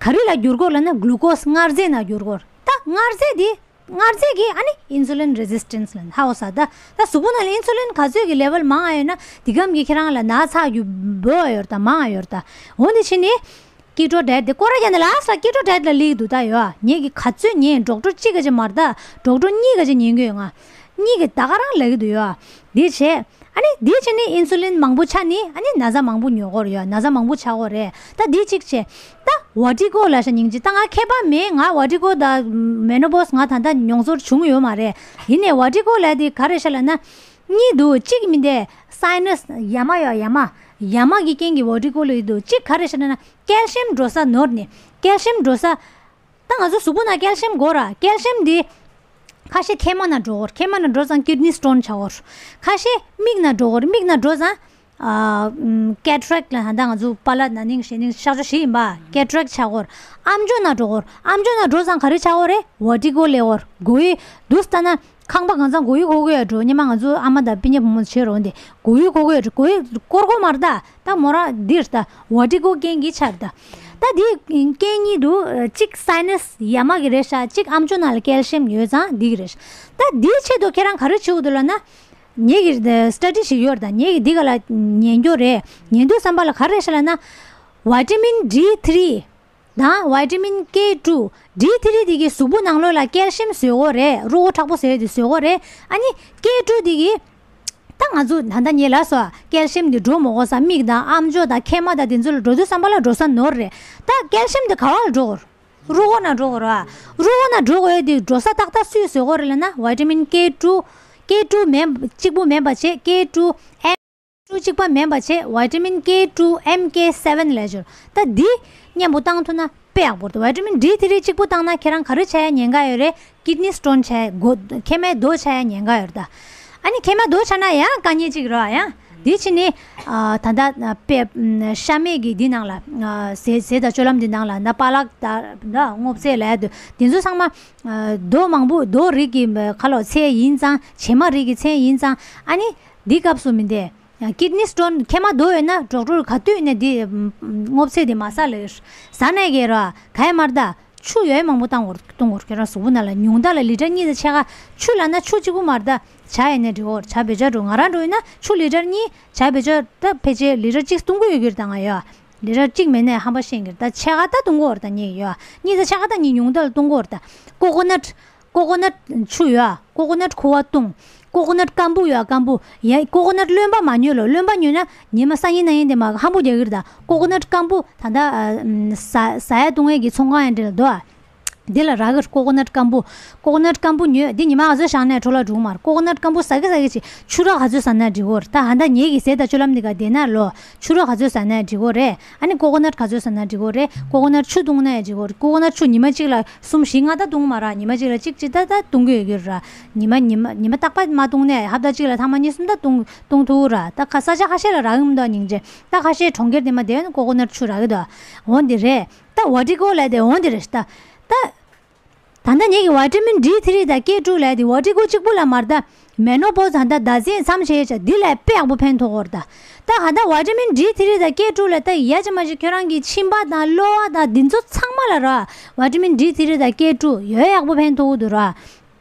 ག་རེ་ལ་བསྒྱུར་དགོས་ལབ་ན་གླུ་ཀོ་སི་མངར་རྫས་ནང་བསྒྱུར་དགོས། ད་མངར་རྫས་འདི། མངར་རྫས་ཀྱིས་ཨ་ནི་ཨིན་སུ་ལིན་རེ་སི་སི་ཊན་སི་ལབ་ཧ་གོ་ས། ད་ད་གཟུགས་པོ་ནང་ལ་ཨིན་སུ་ལིན་ག་ཚོད་ཀྱི་ལེ་ཝལ་མང་ང་ཡོད་ན་འདི་གམ་གྱི་ཁྱེད་རང་ལ་ན་ཚ་རྒྱུ་འབོ་བ་ཡོད་ད་མང་ང་ཡོད་ད། འོ་འདི་ཕྱིན་ནི། ཀི་ཊོ་ཌའེ་ཊི་དེ་སྐོར་ར་རྒྱག་ནས་ལ་སི་ཊི་ལ་ཀི་ཊོ་ཌའེ་ཊི་ལ་སླེབས་འདུག་ད་ཡོད་ཨ། ངེད་ཀྱི་ག་ཚོད་ཉན་ཌོག་ཊར་གཅིག་ག་ཅིག་མ་རེད་ད། ཌོག་ཊར་གཉིས་ག་ཅིག་ཉན་གྱི་ཡོད་ང་། གཉིས་ཀྱི་ད་ག་རང་ལབ་ཀྱི་འདུག་ཡོད་ཨ། འདི་བྱས། ཨ་ནི་འདི་བྱས་ནི་ཨིན་སུ་ལིན་མང་པོ་ཆགས་ནི་ཨ་ནི་ན་ཚ་མང་པོ་ཉོ་དགོས་རེད་ཡ། ན་ཚ་མང་པོ་ཆགས་དགོས་རེད། ད་འདི་གཅིག་བྱས། ད་ཝར་ཊི་ཀོ་ལབ་ཤག་སྙིང་རྗེ། ད་ང་མཁས་པ་མེད། ང་ཝར་ཊི་ཀོ་དང་མེ་ནོ་པོ་སི་ང་ད་ལྟ་མྱོང་ཚོར་བྱུང་ཡོད་མ་རེད། ཡིན་ནའི་ཝར་ཊི་ཀོ་ལབ་དེ་ག་རེ་ཤག་ལབ་ན། གཉིས་འདུག་གཅིག་མིན་ཏེ་སའི་ནས་ཡ་མ་ཡོད་ཡ་མ། ཡ་མ་གི་རྐྱེན་གྱིས་ཝར་ཊི་ཀོ་ལབ་ཀྱི་འདུག་གཅིག་ག་རེ་ཤག་ལབ་ན་ཀལ་ཤི་ཡམ་འགྲོ་ས་ནོར་ནི། ཀལ་ཤི་ཡམ་འགྲོ་ས། ད་ང་ཚོ་གཟུགས་པོ་ནང་ཀལ་ཤི་ཡམ་དགོས་ར། ཀལ་ཤི་ཡམ་འདི་ཁ་ཤས་མཁལ་མ་ནང་འགྲོ་གོ། མཁལ་མ་ནང་འགྲོ་ཙང་ཀིཌ་ནི་སི་ཊོན་ཆགས་གོ། ཁ་ཤས་མིག་ནང་འགྲོ་གོ། མིག་ནང་འགྲོ་ཙང་ཨ་ཀེ་ཊ་རེཀ་ལབ་ཧ་ད་ང་ཚོ་པཱ་ལགས་ན་ནིང་ཞེ་ནིང་གཤག་བཅོས་བྱེད་ཡིན་པ། ཀེ་ཊ་རེཀ་ཆགས་གོ། ཨམ་ཅོག་ནང་འགྲོ་གོ། ཨམ་ཅོག་ནང་འགྲོ་ཙང་ག་རེ་ཆགས་གོ་རེད། ཝར་ཊི་ཀོ་ལབ་གོ། མགོ་ཡི་འདུག་ལྟ་ན། ཁང་པ་གང་ཚང་མགོ་ཡུ་གོ་གི་ཡོད་འགྲོ། སྔོན་མ་ང་ཚོ་ཨ་མ་དང་སྤུན་ཉེ་བུ་མོ་བྱེད་རོགས་འདི་མགོ་ཡུ་གོ་གི་ཡོད་འགྲོ། མགོ་ཡུ་སྐོར་གོ་མ་རེད་ད། ད་མོ་རང་འདིར་ད་ཝར་ཊི་ཀོ་རྐྱེན་གྱིས་ཆགས་རེད་ད། ད་འདི་རྐྱེན་གཉིས་འདུག་གཅིག་སའི་ནས་ཡ་མ་གི་རེད་ཤག་གཅིག་ཨམ་ཅོག་ནང་ལ་ཀལ་ཤི་ཡམ་ཡོད་ཙང་འདི་གི་རེད་ཤག་ད་འདིའི་ཆེད་དུ་ཁྱེད་རང་ག་རེ་བྱེད་དགོས་འདུག་ལབ་ན། ངེད་ཀྱི་སི་ཊ་ཌི་ཞིག་ཡོད་རེད་ད། ངེད་ཀྱི་འདི་ག་ལ་ཉན་རྒྱུ་རེད། ཉན་དུས་བསམ་པ་ལ་ག་རེ་རེད་ཤག་ལབ་ན། ཝི་ཊ་མིན་ཌི་ཐི་རི། དང་ཝི་ཊ་མིན་ཀེ་ཊུ། ཌི་ཐི་རི་དེ་གིས་གཟུགས་པོ་ནང་ལོགས་ལ་ཀལ་ཤི་ཡམ་བཟོ་གོ་རེད། རུས་ཁོག་མཁྲེགས་པོ་བཟོ་ཡས་དེ་བཟོ་གོ་རེད། ཨ་ནི་ཀེ་ཊུ་དེ་གིས། ད་ང་ཚོ་ད་ལྟ་ཉེ་ལ་སོ་ཀལ་ཤི་ཡམ་དེ་འགྲོ་མ་དགོས་ས་མིག་དང་ཨམ་ཅོག་དང་མཁལ་མ་དང་དེ་ཚོ་ལ་འགྲོ་དུས་བསམ་པ་ལ་འགྲོ་ས་ནོར་རེད། ད་ཀལ་ཤི་ཡམ་དེ་ག་བ་ལ་འགྲོ་གོ་རེད། རུས་ཁོག་ནང་འགྲོ་གོ་རེད། རུས་ཁོག་ནང་འགྲོ་གོ་ཡས་དེ་འགྲོ་ས་ཏག་ཏག་སུས་བཟོ་གོ་རེད་ལབ་ན་ཝི་ཊ་མིན་ཀེ་ཊུ། ཀེ་ཊུ་མེད་གཅིག་པུ་མེད་པ་བྱས་ཀེ་ཊུ། ཊུ་གཅིག་པ་མིན་པ་བྱས་ཝི་ཊ་མིན་ཀེ་ཊུ་ཨེམ་ཀེ་སེ་ཝེན་ལབ་ཡོད། ད་འདི་མཉམ་པོ་བཏང་ཐུབ་ན་དཔེ་ཡག་པོ་རེད། ཝི་ཊ་མིན་ཌི་ཐི་རི་གཅིག་པུ་བཏང་ན་ཁྱེད་རང་ག་རེ་ཆགས་ཡ་ཉེན་ཁ་ཡོད་རེད། ཀིཌ་ནི་སི་ཊོན་ཆགས་ཡ། མགོ་མཁལ་མའི་རྡོ་ཆགས་ཡ་ཉེན་ཁ་ཡོད་རེད་ད། ཨ་ནི་མཁལ་མ་རྡོ་ཆགས་ན་ཡང་དཀའ་ངལ་གཅིག་རེད་ཡང་། འདི་ཕྱིན་ནི་ཨ་ད་ལྟ་དཔེ་ཤ་མེད་ཀྱི་འདི་ནང་ལ་ཟས་ཟས་དང་སྤྱོད་ལམ་འདི་ནང་ལ་ད་པཱ་ལག་ད་ད་སྔོ་ཚལ་ལབ་ཡ་དེ་འདི་ཚོ་ཚང་མ་རྡོ་མང་པོ་རྡོ་རིགས་ཀྱི་ཁ་ལོ་ཚལ་ཡིན་ཙང་། བྱེ་མ་རིགས་ཀྱི་ཚལ་ཡིན་ཙང་། ཨ་ནི་འདི་སྐབས་སུ་མིན་ཏེ། ཀིཌ་ནི་སི་ཊོན་མཁལ་མ་རྡོ་ཡོད་ན་ཌོག་ཊར་ག་དུས་ནས་འདི་སྔོ་ཚལ་འདི་མ་ཟ་ལེ། ཟ་ནས་ཀྱི་ར་ག་ཡ་མར་ད་ཆུ་ཡོད་མང་པོ་བཏང་བར་བཏུང་བར་ཁྱོད་རང་གཟུགས་པོ་ནང་ལ་ཉུང་མཐའ་ལ་ལི་ཊར་གཉིས་དང་ཕྱེད་ཀ་ཆུ་ལ་ན་ཆུ་གཅིག་པུ་མར་ད་ཇ་ཡིན་ནས་འགྲིག་གོ། ཇ་བེད་སྤྱོད་འགྲོ་ང་རང་འགྲོ་ཡིན་ན་ཆུ་ལི་ཊར་གཉིས་ཇ་བེད་སྤྱོད་ད་ཕལ་ཆེར་ལི་ཊར་གཅིག་བཏུང་གི་ཡོད་ཀྱི་རེད་ད་ང་ཡོད། ལི་ཊར་གཅིག་མེད་ནས་ཧམ་པ་ཤེས་ཀྱི་རེད་ད་ཕྱེད་ཀ་ད་བཏུང་གི་ཡོད་རེད་ད་ངས་ཡོད། གཉིས་དང་ཕྱེད་ཀ་ད་ངས་ཉུང་མཐའ་ལ་བཏུང་གི་ཡོད་རེད་ད། ཀོ་ཀོ་ནཊ། ཀོ་ཀོ་ནཊ་ཆུ་ཡོད། ཀོ་ཀོ་ནཊ་ཁུ་བ་བཏུང་། ཀོ་ཀོ་ནཊ་སྐམ་པོ་ཡོད། སྐམ་པོ་ཡ། ཀོ་ཀོ་ནཊ་རློན་པ་མ་ཉོས་ལོ། རློན་པ་ཉོས་ན་ཉི་མ་སང་ཉིན་གནངས་ཉིན་དེ་མ་ཧམ་པོ་རྒྱག་གི་རེད་ད། ཀོ་ཀོ་ནཊ་སྐམ་པོ་ད་ལྟ་ཟ་ཟ་ཡ་བཏུང་ཡས་ཀྱི་ཚོང་ཁང་ཡང་འདྲ་ལ་འདུག་ཨ། འདི་ལ་རག་གི་རེད། ཀོ་ཀོ་ནཊ་སྐམ་པོ། ཀོ་ཀོ་ནཊ་སྐམ་པོ་ཉོས། འདི་ཉི་མ་ག་ཚོད་བཞག་ནས་འཕྲོ་བརླག་འགྲོ་གི་མ་རེད། ཀོ་ཀོ་ནཊ་སྐམ་པོ་ཟ་གི་ཟ་གི་ཅིག་ཆུ་རགས་ག་ཚོད་ཟ་ན་འགྲིག་གི་རེད་ད། ཧ་ད་ངེད་ཀྱི་ཟས་དང་སྤྱོད་ལམ་འདི་ག་བསྡད་ན་ལོ། ཆུ་རགས་ག་ཚོད་ཟ་ན་འགྲིག་གི་རེད། ཨ་ནི་ཀོ་ཀོ་ནཊ་ག་ཚོད་ཟ་ན་འགྲིག་གི་རེད། ཀོ་ཀོ་ནཊ་ཆུ་བཏུང་ན་ཡང་འགྲིག་གི་རེད། ཀོ་ཀོ་ནཊ་ཆུ་ཉི་མ་གཅིག་ལ་གསུམ་བཞི་ལྔ་ད་བཏུང་མ་ར། ཉི་མ་གཅིག་ལ་གཅིག་གཅིག་ད་ད་བཏུང་གི་ཡོད་ཀྱི་ར། ཉི་མ་ཉི་མ་ཉི་མ་རྟག་པར་མ་བཏུང་ནས་ཧབ་ད་གཅིག་ལ་ཐེངས་མ་གཉིས་གསུམ་ད་བཏུང་བཏུང་ཐུབ་ར། ད་ཁ་ས་ཆ་ཁ་ཤས་ལ་རག་གི་མི་འདུག་སྙིང་རྗེ། ད་ཁ་ཤས་གྲོང་ཁྱེར་དེ་མ་བསྡད་ན་ཀོ་ཀོ་ནཊ་ཆུ་རག་གི་འདུག་འོ་འདི་རེད། ད་ཝ་ཊི་ཀོ་ལབ་དེ་འོ་འདི་རེད་ད། ད། ད་ལྟ་ངེད་ཀྱི་ཝི་ཊ་མིན་ཌི་ཐི་རི་དང་ཀེ་ཊུ་ལབ་དེ་ཝ་ཊི་ཀོ་གཅིག་པུ་ལ་མར་ད། མེ་ནོ་པོ་ཟ་ད་ཟླ་མཚན་མཚམས་བྱས་ཡོད་ཅག་འདི་ལ་དཔེ་ཡག་པོ་ཕན་ཐོགས་ཀྱི་ཡོད་རེད་ད། ད་ཧ་ད་ཝི་ཊ་མིན་ཌི་ཐི་རི་དང་ཀེ་ཊུ་ལ་ད་ཡ་ཅི་མ་ཅི་ཁྱོད་རང་གི་མཆིན་པ་དང་གློ་བ་དང་འདི་ཚོ་ཚང་མ་ལ་ར། ཝི་ཊ་མིན་ཌི་ཐི་རི་དང་ཀེ་ཊུ་ཡོད་ཡག་པོ་ཕན་ཐོགས་ཀྱི་འདུག་ར།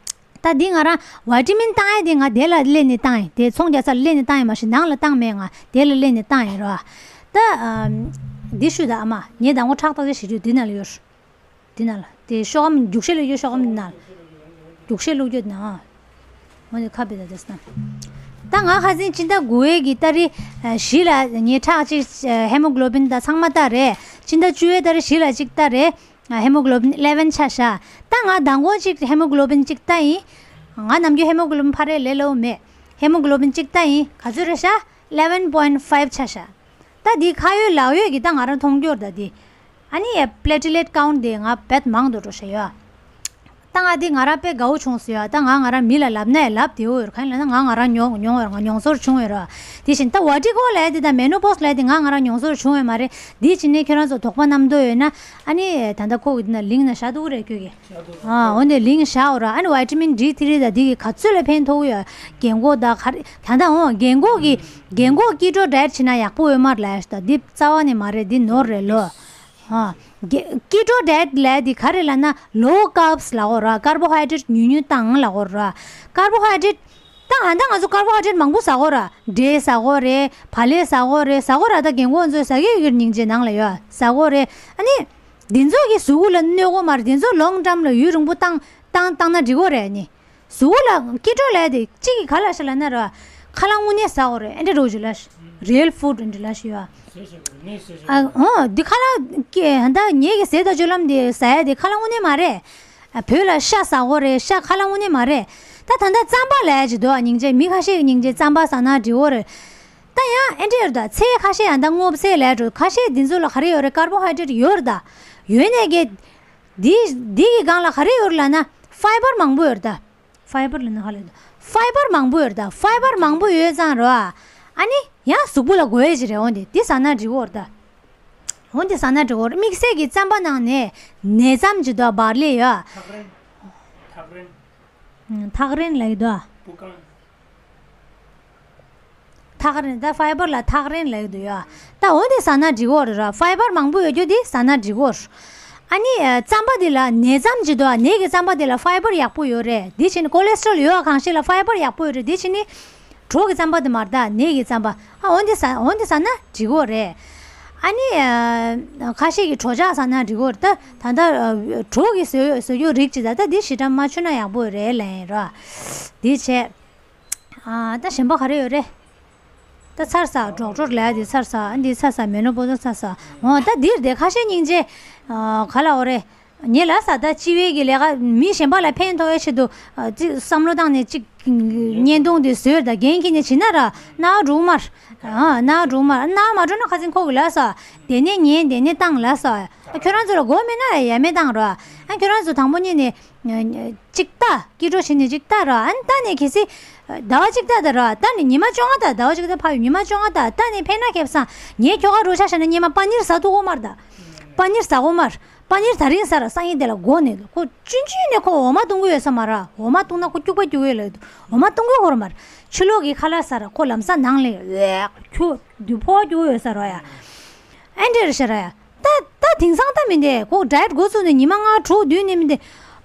ད་འདི་ང་རང་ཝི་ཊ་མིན་བཏང་ཡས་དེ་ང་དེ་ལ་སླེབས་ནས་བཏང་ཡིན། དེ་ཚོང་རྒྱག་ས་ལ་སླེབས་ནས་བཏང་ཡིན་མ་གཞི་ནང་ལ་བཏང་མེད། ང་དེ་ལ་སླེབས་ནས་བཏང་ཡིན་ར། ད་ཨམ། འདི་ཞུ་ད་ཨ་མ། ངས་ཟླ་ངོ་ཁྲག་བརྟག་དཔྱད་བྱེད་དུས་འདི་ན་ལ་ཡོད། འདི་ན་ལ་དེ་ཤོག་ཨམ་རྒྱུག་ཤེས་ལ་ཡོད། ཤོག་ཨམ་འདི་ན་ལ་རྒྱུག་ཤེས་ལུག་ཡོད་ན། འོ་ནི་ཁ་བེ་ད་དེ་སྣང་། ད་ང་ཁ་སང་སྤྱི་ཟླ་དགུ་པའི་གི་ཏ་རིག་བཞི་ལ་ངའི་ཁྲག་ཅིག་ཧེ་མོ་གློ་བིན་ད་ཚང་མ་ལྟ་རེད། སྤྱི་ཟླ་བཅུ་པའི་ཏ་རིག་བཞི་ལ་ཅིག་ལྟ་རེད། ཧེ་མོ་གློ་བིན་ཨི་ལེ་བན་ཆ་བཞག་ད་ང་མདང་དགོང་ཅིག་ཧེ་མོ་གློ་བིན་ཅིག་ལྟ་ཡིན། ང་ནམ་རྒྱུན་ཧེ་མོ་གློ་བིན་ཕར་རེ་ལས་སླ་བོ་མེད། ཧེ་མོ་གྷི་ལོ་བིན་གཅིག་ད་ཡིན། ག་ཚོད་རེད་ཤག eleven point five ཆགས་ཤག་ད་འདི་ཁ་ཡོད་ལག་ཡོད་ཀྱི་ད་ང་རང་མཐོང་རྒྱུར་ད་འདི། ཨ་ནི་ཡ་platelet count དེ་ང་བེད་མང་དུ་འགྲོ་ཤག་ཡོད། ད་ང་འདི་ང་རང་དཔེ་དགའ་བོ་བྱུང་སོང་ཡ། ད་ང་ང་རང་མི་ལ་ལབ་ན་ཡ་ལབ་བདེ་བོ་ཡོད། གང་ཡིན་ལབ་ན་ང་ང་རང་མྱོང་མྱོང་ཡོད། ང་མྱོང་ཚོར་བྱུང་ཡོད་ར། དེ་བཞིན་ད་vertigo ལབ་དེ་དང་menopause ལབ་དེ་ང་ང་རང་མྱོང་ཚོར་བྱུང་ཡོད་མ་རེད། འདི་བྱས་ནས་ཁྱོད་རང་ཚོ་དོགས་པ་རྣམ་རྟོག་ཡོད་ན་ཨ་ནི་ད་ལྟ་ཁོ་གི་འདི་ན་link ན་བཞག་འདུག་རེད་ཁྱོད་ཀྱིས། ཨ་འོ་འདི་link བཞག་འོ་ར། ཨ་ནི་vitamin D three དང་འདི་གི་ག་ཚོད་ལ་ཕན་ཐོགས་ཡོད། རྒན་གོག་ད་ག་རེ་ད་ད་འོ་རྒན་གོག་གི་རྒན་གོག་keto diet བྱེད་ན་ཡག་པོ་ཡོད་མ་རེད་ལབ་ཡ་ཞིག་ད་འདི་རྩ་བ་ནས་མ་རེད། འདི་ནོར་རེད་ལོ། ཨ། གེ་keto diet ལབ་དེ་ག་རེ་ལབ་ན་low carbs ལབ་གོ་ར། carbohydrate ཉུང་ཉུང་བཏང་ལབ་གོ་ར། carbohydrate ད་ཨ་ད་ང་ཚོ་carbohydrate མང་པོ་ཟ་གོ་ར། འབྲས་ཟ་གོ་རེད། བ་ལེ་ཟ་གོ་རེད། ཟ་གོ་ར། ད་རྒན་གོག་ཚོས་ཟ་གི་ཡོད་སྙིང་རྗེ་ནང་ལ་ཡོད་ཟ་གོ་རེད། ཨ་ནི་འདི་ཚོ་གི་གཟུགས་པོ་ལ་གནོད་གོ་མ་རེད། འདི་ཚོ་long term ལ་ཡུན་རིང་པོ་བཏང་བཏང་བཏང་ན་འགྲིག་གོ་རེད་ཨ་ནི། གཟུགས་པོ་ལ་keto ལབ་དེ་གཅིག་གིས་ག་ལབ་ཤག་ལབ་ན་ར། ཁ་ལག་དངོས་གནས་ཟ་དགོས་རེད། ཨེ་འདྲ་རོ་ཇི་ལབ་ཤག real food ཨེ་འདྲ་ལབ་ཤག་ཡོད། ཟས་བཞག་དགོས་རེད། མི་ཟས་བཞག་ཨ་དགོས་ཨོ་འདི་ཁ་ལག་གི་ཧན་ད་ངེད་ཀྱི་ཟས་དང་སྤྱོད་ལམ་དེ་ཟ་ཡ་དེ་ཁ་ལག་དངོས་གནས་མ་རེད། ཨ་བོད་ལ་ཤ་ཟ་དགོས་རེད། ཤ་ཁ་ལག་དངོས་གནས་མ་རེད། ད་ད་ལྟ་རྩམ་པ་ལབ་ཡ་ཅིག་འདུག་ཨ་སྙིང་རྗེ། མི་ཁ་ཤས་ཀྱི་སྙིང་རྗེ་རྩམ་པ་ཟ་ན་འགྲིག་གོ་རེད། ད་ཡང་ཨེ་འདྲ་ཡོད་ད། ཚལ་ཁ་ཤས་ཡང་ད་སྔོ་ཚལ་ལབ་འགྲོ། ཁ་ཤས་འདི་ཚོ་ལ་ག་རེ་ཡོད་རེད། carbohydrate ཡོད་རེད་ད། ཡོད་ནས་གི་འདི་འདི་གི་སྒང་ལ་ག་རེ་ཡོད་རེད་ལབ་ན་fiber མང་པོ་ཡོད་རེད་ད། fiber ལབ་ན་ཧ་ལས་ད། fiber མང་པོ་ཡོད་རེད་ད། fiber མང་པོ་ཡོད་ཙང་རོ། ཨ་ནི་ཡང་གཟུགས་པོ་ལ་དགོས་ཡ་ཅིག་རེད། འོན་ཏེ་འདི་ཟ་ན་འགྲིག་གོ་རེད་ད། འོན་ཏེ་ཟ་ན་འགྲིག་གོ་རེད། དམིགས་བསལ་གྱི་རྩམ་པ་ནང་ནས་ནས་རྩམ་ཅིག་འདུག་བར་ལི་ཡོད། ཐག་རིང་། ཐག་རིང་། ཐག་རིང་ལབ་ཀྱི་འདུག་ཨ། སྤུ་གང་། ཐག་རིང་། ད་fiber ལ་ཐག་རིང་ལབ་ཀྱི་འདུག་ཡ། ད་འོན་ཏེ་ཟ་ན་འགྲིག་གོ་རེད་ར། fiber མང་པོ་ཡོད་རྒྱུ་དེ་ཟ་ན་འགྲིག་གོ། ཨ་ནི་ཨ་རྩམ་པ་འདི་ལ་ནས་རྩམ་ཅིག་འདུག་ཨ། ནས་ཀྱི་རྩམ་པ་འདི་ལ་fiber ཡག་པོ་ཡོད་རེད། དེ་བྱས་ནས་cholesterol ཡོད་ཨ། གང་ཞིག་ལ་fiber ཡག་པོ་ཡོད་རེད། དེ་བྱས་ནས་གྲོ་གི་རྩམ་པ་དེ་མ་རེད་ད། ནས་ཀྱི་རྩམ་པ། ཨ་འོན་ཏེ་ཟ་འོན་ཏེ་ཟ་ན་འགྲིག་གོ་རེད། ཨ་ནི་ཨ་ཁ་ཤས་ཀྱིས་གྲོ་ཆག་ཟ་ན་འགྲིག་གོ་རེད། ད་ད་ལྟ་ཨ་གྲོ་གི་བཟོ་བཟོ་རྒྱུ་རིགས་ཅིག་ད་ད་འདི་ཞེ་དྲག་མ་མཆོད་ན་ཡག་པོ་རེད་ལབ་ཡིན་ར། དེ་བྱས། ཨ་ད་གཞན་པ་ག་རེ་ཡོད་རེད། ད་ཚར་ས་ཌོག་ཊར་ལབ་ཡ་དེ་ཚར་ས། ཨ་འདི་ཚར་ས་མེ་ནོ་པོ་ཛ་ཚར་ས། འོ་ད་འདིར་དེ་ཁ་ཤས་སྙིང་རྗེ། ཨ་ག་ལབ་དགོས་རེད། ངས་ལབ་ས་ད་སྤྱི་བའི་གི་ལས་ཀ་མི་གཞན་པ་ལ་ཕན་ཐོགས་ཡ་ཆེད་དུ་ཨ་ཅིག་བསམ་བློ་བཏང་ནས་ཅིག་བརྙན་ཐུང་དེ་བཟོས་ད་འགན་འཁྱེར་ནས་བྱེད་ན་ར་ནག་འགྲོ་མར། ཨ་ནག་འགྲོ་མར། ནག་མ་འགྲོ་ན་ཁ་སང་ཁོ་གི་ལབ་ས། དེ་ནས་ཉན་དེ་ནས་བཏང་ལབ་ས། ཨ་ཁྱོད་རང་ཚོ་ལ་དགོས་མེད་ན་ཡ་མེད་བཏང་རོགས། ཨ་ཁྱོད་རང་ཚོ་དང་པོ་ཉིད་ནས། གཅིག་ལྟ། སྐྱིད་འགྲོ་བྱས་ནས་གཅིག་ལྟ་ར། ཨ་ནི་ལྟ་ནས་གལ་སྲིད། ཟླ་བ་གཅིག་ལྟ་ད་ར། ལྟ་ནས་ཉི་མ་བཅོ་ལྔ་ལྟ། ཟླ་བ་གཅིག་ལྟ་ཕ་ཡུལ་ཉི་མ་བཅོ་ལྔ་ལྟ། ལྟ་ནས་ཕན་ན་ཁེ་བཟང་། ངས་ཁྱོ་ག་རོ་ཆ་བྱས་ན་སྙེ་མ་པ་ནིར་ཟ་ཐུབ་གོ་མ་རེད་ད། པ་ནིར་ཟ་གོ་མ་རེད། པ་ནིར་ད་རིང་ཟ་ར་སང་ཉིན་དེ་ལ་དགོས་ནས་ཁོ་ཆུང་ཆུང་ནས་ཁོ་འོ་མ་བཏུང་གི་ཡོད་ས་མ་ར། འོ་མ་བཏུང་ན་ཁོ་སྐྱུག་པ་སྐྱུག་གི་ཡོད་ལ་ཡོད་དུ་འོ་མ་བཏུང་གི་ཡོད་ཁོ་ར་མ་རེད། ཕྱི་ལོགས་ཀྱི་ཁ་ལག་ཟ་ར་ཁོ་ལམ་སང་ནང་ལ་ཡོད་ཁྱོ་དུ་ཕོ་སྐྱུག་གི་ཡོད་ས་ར་ཡ། ཨེ་འདྲ་རེད་ཤ་ར་ཡ། ད་ད་དེང་སང་ད་མི་འདེ་ཁོ་ཌའེ་ཊི་འགོ་བཙུགས་ནས་ཉི་མ་ལྔ་དྲུག་བསྡད་ནས་མི་འདེ།